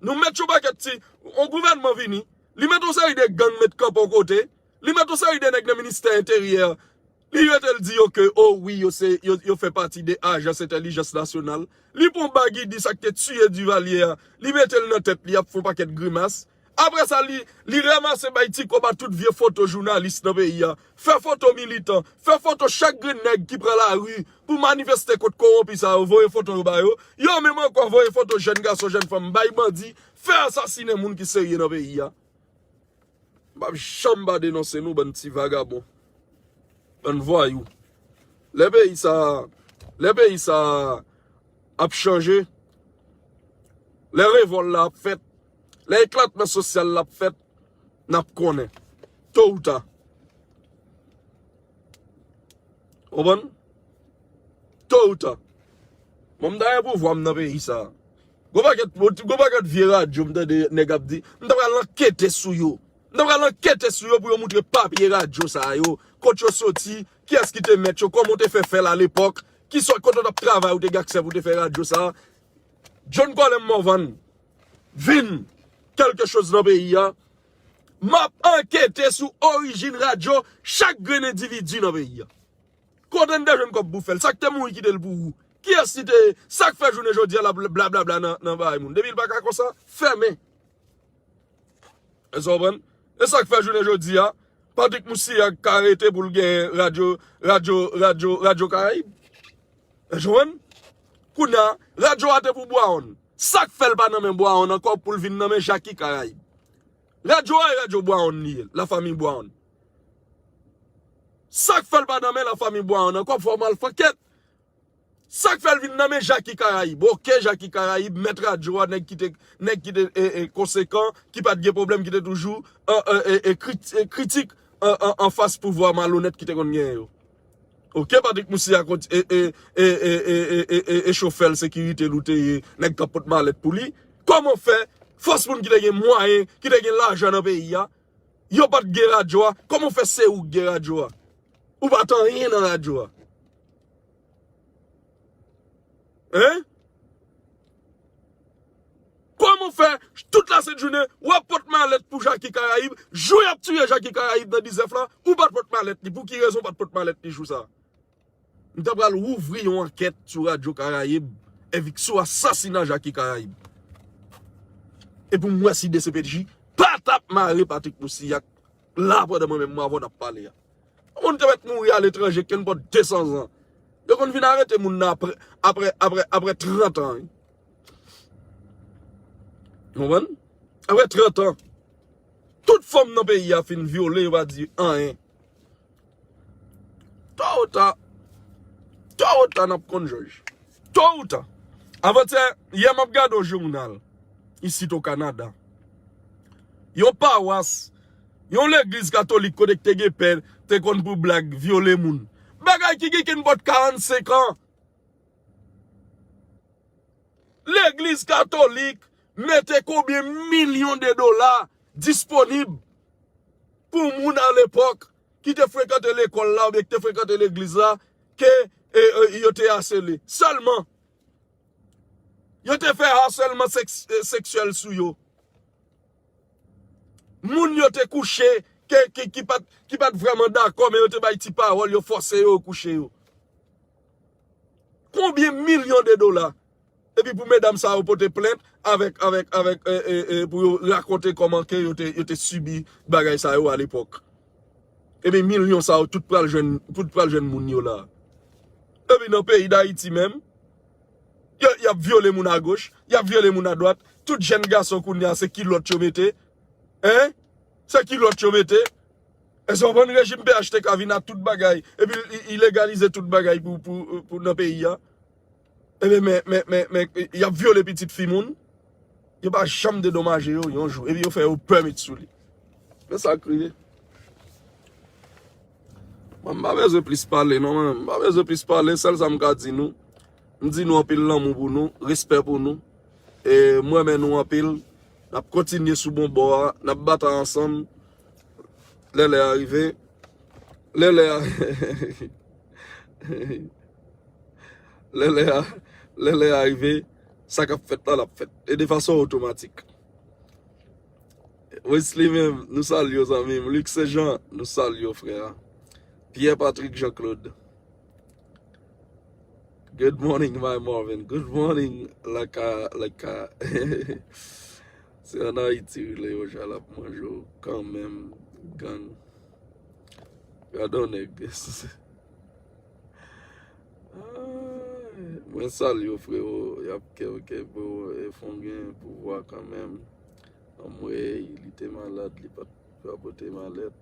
nou met yon pakèt ti, yon gouvènman vini, li met yon seri de gang met kanpe yon kote, li met yon seri de nèg nan ministè enteryè, li rete l di yo ke, o wi, yo se, yo, yo fè pati de ajans entèlijans nasyonal. Li pran bag li di sa k te tiye Duvalier a, li mete l nan tèt li ap fè yon pakèt grimas. Apre sa, li, li ranmase bay ti kòb a tout vye foto jounalis nan peyi a. Fè foto militan, fè foto chak grenn nèg ki pran lari pou manifeste kont kowonpi sa yo, voye foto yo ba yo. Yo menm ankò voye foto jèn gason, jèn fanm, bay bandi, fè asasinen moun ki serye nan peyi a. M p ap janm pa denonse nou, bann ti vagabon. Bann vwayou. Lè peyi sa, lè peyi sa ap chanje, lè revòl la ap fèt, lè eklatman sosyal la ap fèt, n ap konnen. To ou ta. Konprann? To ou ta. Bon, m ta gen pouvwa m nan peyi sa. Gwo pakèt, gwo pakèt vye radyo m tande nèg ap di, m ta pral ankete sou yo. M ta pral ankete sou yo pou yo moutre papye radyo sa yo. Kot yo soti, kiyès ki te mèt yo, kòman w te fè fè l alepòk, ki sòt kote w t ap travay ou te gen aksè pou w te fè radyo sa. John Colem Morvan vin kèlke choz nan peyi a. M ap ankete sou orijin radyo chak grenn endividi nan peyi a. Kote n te jwenn kòb pou fè l? Sa k te mouri kite l pou ou? Kiyès ki te, sa k fè jounen jodi a l ap blablabla nan, nan bagay moun? Depi l pa ka konsa, fèmen. Èske w konprann? E sa k fè jounen jodi a, Patrick Moussilhac ka rete pou l gen radyo, radyo, radyo, radyo Karayib? Èske w konprann? Kounye a, radyo a te pou Bwawonn. Sa k fè l pa nan men Bwawonn ankò pou l vin nan men Jaki Karayib? Radyo a e radyo Bwawonn li ye, lafanmi Bwawonn. Sa k fè l pa nan men lafanmi Bwawonn ankò, fò m al fè ankèt. Sa k fè l vin nan men Jaki Karayib? Oke, Jaki Karayib, mèt radyo a, nèg ki te, nèg ki te e, e, konsekan, ki pa t gen pwoblèm, ki te toujou e, e, e, e, krit- e, kritik an, an, anfas pouvwa malonèt ki te konn genyen yo. Oke, Patrick Moussi a kont- e, e, e chofè l, sekirite l ou te ye, nèg k ap pot malèt pou li. Kòman fè fòs moun ki te gen mwayen, ki te gen lajan nan peyi a, yo pa t gen radyo a? Kòman fè se ou k gen radyo a? Ou pa t anyen nan radyo a. Hein? Kòman fè tout lasent jounen w ap pot malèt pou Jaki Karayib, jou y ap tiye Jaki Karayib nan dizèf la, ou pa t pot malèt li? Pou ki rezon w pa t pot malèt li jou sa? M ta pral ouvri yon ankèt sou Radyo Karayib, epi sou asasina Jaki Karayib. Epi m wè si D C P J pa t ap mare Patrick Moussi ak la pandan mwen menm m avè w n ap pale a. Moun te mèt mouri aletranje, kenn pòt de san zan. Yo konn vin arete moun nan apre, apre, apre, apre trant an, wi. Ou konprann? Apre trant an, tout fanm nan peyi a fin vyole, yo pa di anyen. To ou ta, to ou ta, n ap konn jòj. To ou ta. Avantyè, yè m ap gade yon jounal, isit o Kanada. Yon pawas, yon legliz katolik kote k te gen pè, te konn pou blag vyole moun. Bagay ki gen kenn bòt karannsenk an. Legliz katolik mete konbyen milyon de dola disponib pou moun alepòk ki te frekante lekòl la oubyen ki te frekante legliz la ke e, e, yo te asele. Sèlman, yo te fè asèlman sèks- e, seksyèl sou yo. Moun yo te kouche, ke, ke, ki pa t, ki pa t vrèman dakò, men yo te bay ti pawòl, yo fòse yo kouche yo. Konbyen milyon de dola? Epi pou medam sa yo pote plent avèk, avèk, avèk, e, e, e, pou yo rakonte kòman ke yo te, yo te sibi bagay sa yo alepòk. Epi milyon sa yo tout pral jwenn, tout pral jwenn moun yo la. Epi nan peyi Dayiti menm, y, y ap vyole moun agoch, y ap vyole moun adwat. Tout jèn gason kounye a se kilòt yo mete. Hein? Se kilòt yo mete. Èske w konprann rejim P H T K vin a tout bagay, epi li, li legalize tout bagay pou, pou, pou nan peyi a? Ebyen, men, men, men, men, y ap vyole pitit fi moun. Yo pa janm dedomaje yo yon jou. Epi yo fè yo pèmit sou li. Men sa k rive. Bon, m pa bezwen plis pale, non, mwen. M pa bezwen plis pale. Sèl sa m ka di nou, m di nou anpil lanmou pou nou, respè pou nou. E m renmen nou anpil. N ap kontinye sou bon bò a. N ap batay ansanm. lè lè a rive, lè lè a, lè lè a, lè lè a rive, sa k ap fèt la, l ap fèt. E de fason otomatik. Wesley menm, nou salye w, zanmi m. Luc Saint Jean, nou salye w, frè. Pierre Patrick Jean Claude. Good morning, my Marvin. Good morning, Laka, Laka. Se ann Ayiti, wi, Leo Jal ap manje w kanmenm, gang. Gadon nèg. Ay, mwen salye w, frero. Y ap kè w kè, bro. E fon gen pouvwa kanmenm. Anmwey, li te malad, li pa t rapote malèt.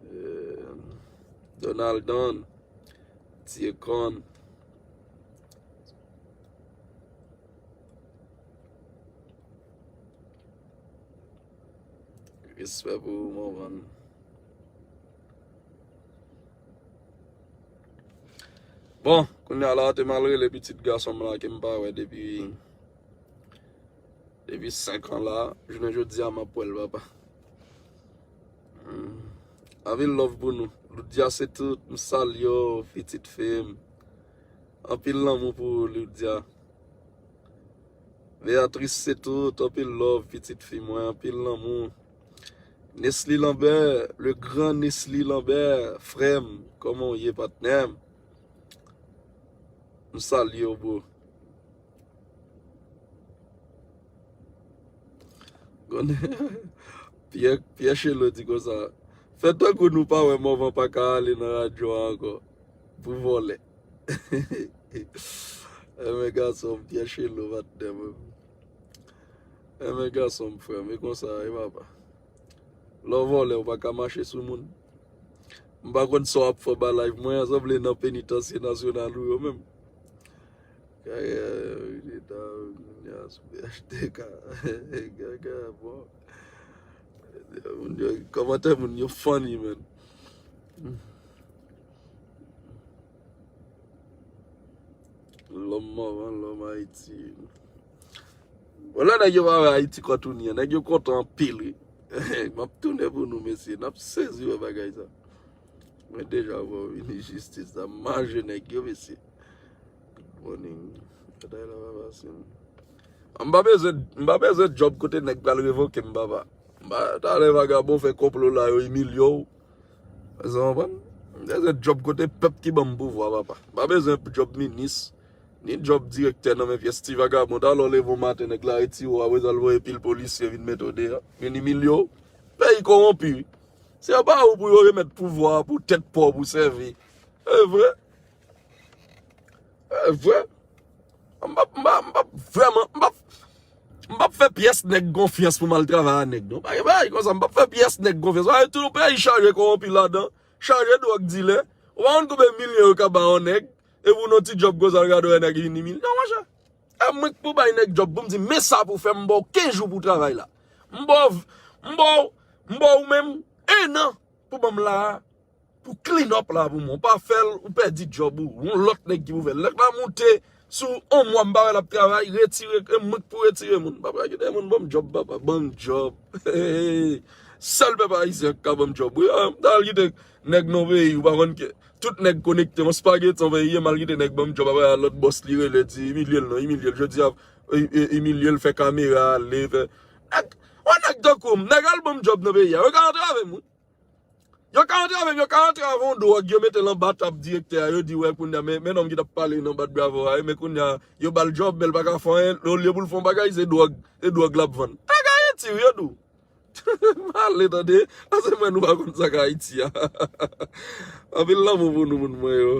Eh, Donaldon, Diekon. Respè pou ou, Morvan. Bon, kounye a la, te m al rele pitit gason m la ke m pa wè depi, depi senk an la. Jounen jodi a, m ap wè l, papa. Hmm. Anpil love pou nou. Loudia se tout, m salye w, pitit fi m. Anpil lanmou pou ou, Loudia. Beatrice se tout, anpil love, pitit fi mwen, anpil lanmou. Nesly Lambert, le grand Nesly Lambert, frè m, kòman w ye, patnè m? M salye w, bro. Pyè, Pyè Chelo di konsa, fè tankou nou pa wè Morvan pa ka ale nan radyo a ankò pou vòlè. Enben gason m, Pyè Chelo, patnè mwen. Enben gason m, frè m, e konsa, e papa. Lè w vòlè, ou pa ka mache sou moun. M pa konn sa w ap fè ba live mwen an, sanble nan penitansye nasyonal ou yo menm. Kaya, kounya sou P H T K. Gaga, bon. Moun yo, kòmantè moun yo funny, man. Lòm Morvan, lòm Ayiti. Bon, lè nèg yo pa wè Ayiti kote ou ni an, nèg yo kontan anpil, wi. M ap tounen pou nou, mesye. N ap sezi wè bagay sa. Mwen deja wè w vini jistis la. Manje nèg yo, mesye. Good morning. Batay la pa fasil. M pa bezwen, m pa bezwen djòb kote nèg pral revoke m, papa. M pa, talè vagabon fè konplo la, yo imilye w. Sa w konprann? M bezwen djòb kote pèp ki ban m pouvwa, papa. M pa bezwen djòb minis, ni djòb direktè nan men pyès ti vagabon. Talè w leve w maten, nèg la retire w, apre sa l voye pil polisye vin mete w deyò. Vin imilye w. Peyi kowonpi, wi. Se pa ou pou yo remèt pouvwa a pou tèt pa w pou sèvi. E vre. E vre. M p ap, m p ap, m p ap vrèman, m p ap, m p ap fè pyès nèg konfyans pou m al travay a nèg, non. Pa gen bagay konsa, m p ap fè pyès nèg konfyans. Paske tout yon peyi chaje kowonpi ladan, chaje dwòg dilè. Ou pa konn konbyen milyon yo ka ba yon nèg, epi w nan ti djòb konsa, l gade w, nèg vin imilye w, monchè. E mwen k pou bay nèg djòb pou m di, men sa pou w fè, m ba w kenz jou pou w travay la. M ba w, m ba w, m ba w menm en an pou ban m la a, pou clean up la pou mwen. Ou pa fè l, ou pèdi djòb ou. Yon lòt nèg ki pou fè l. Nèg la moute sou yon mwa, m pa wè l ap travay, retire, e mwen k pou retire moun. M pa pral kite moun ban m djòb, papa, ban m djòb. Sèl pèp ayisyen k ka ban m djòb. Wi, m ta al kite nèg nan peyi, ou pa konn ke tout nèg konekte, yon spageti yon peyi, m al kite nèg ban m djòb, apre a lòt bòs li rele, di imilye l non, imilye l. Jodi a, i-, i-, imilye l, fè kamera ale, fè. Nèg, yon nèg tankou m, nèg al ban m djòb nan peyi a, yo ka antrave m, wi. Yo ka antrave m, yo ka antrave yon dwòg, yo mete l anba tab direktè a, yo di, wè, kounye a, men, men nonm ki t ap pale nan bat bravo a, men kounye a, yo ba l djòb, men l pa ka fè anyen, olye pou l fè yon bagay, se dwòg, se dwòg l ap vann. Nèg Ayiti, wi, yo di w. M ale, tande, ase mwen nou pa konn sa k Ayiti a. Anpil lanmou pou nou, moun mwen yo.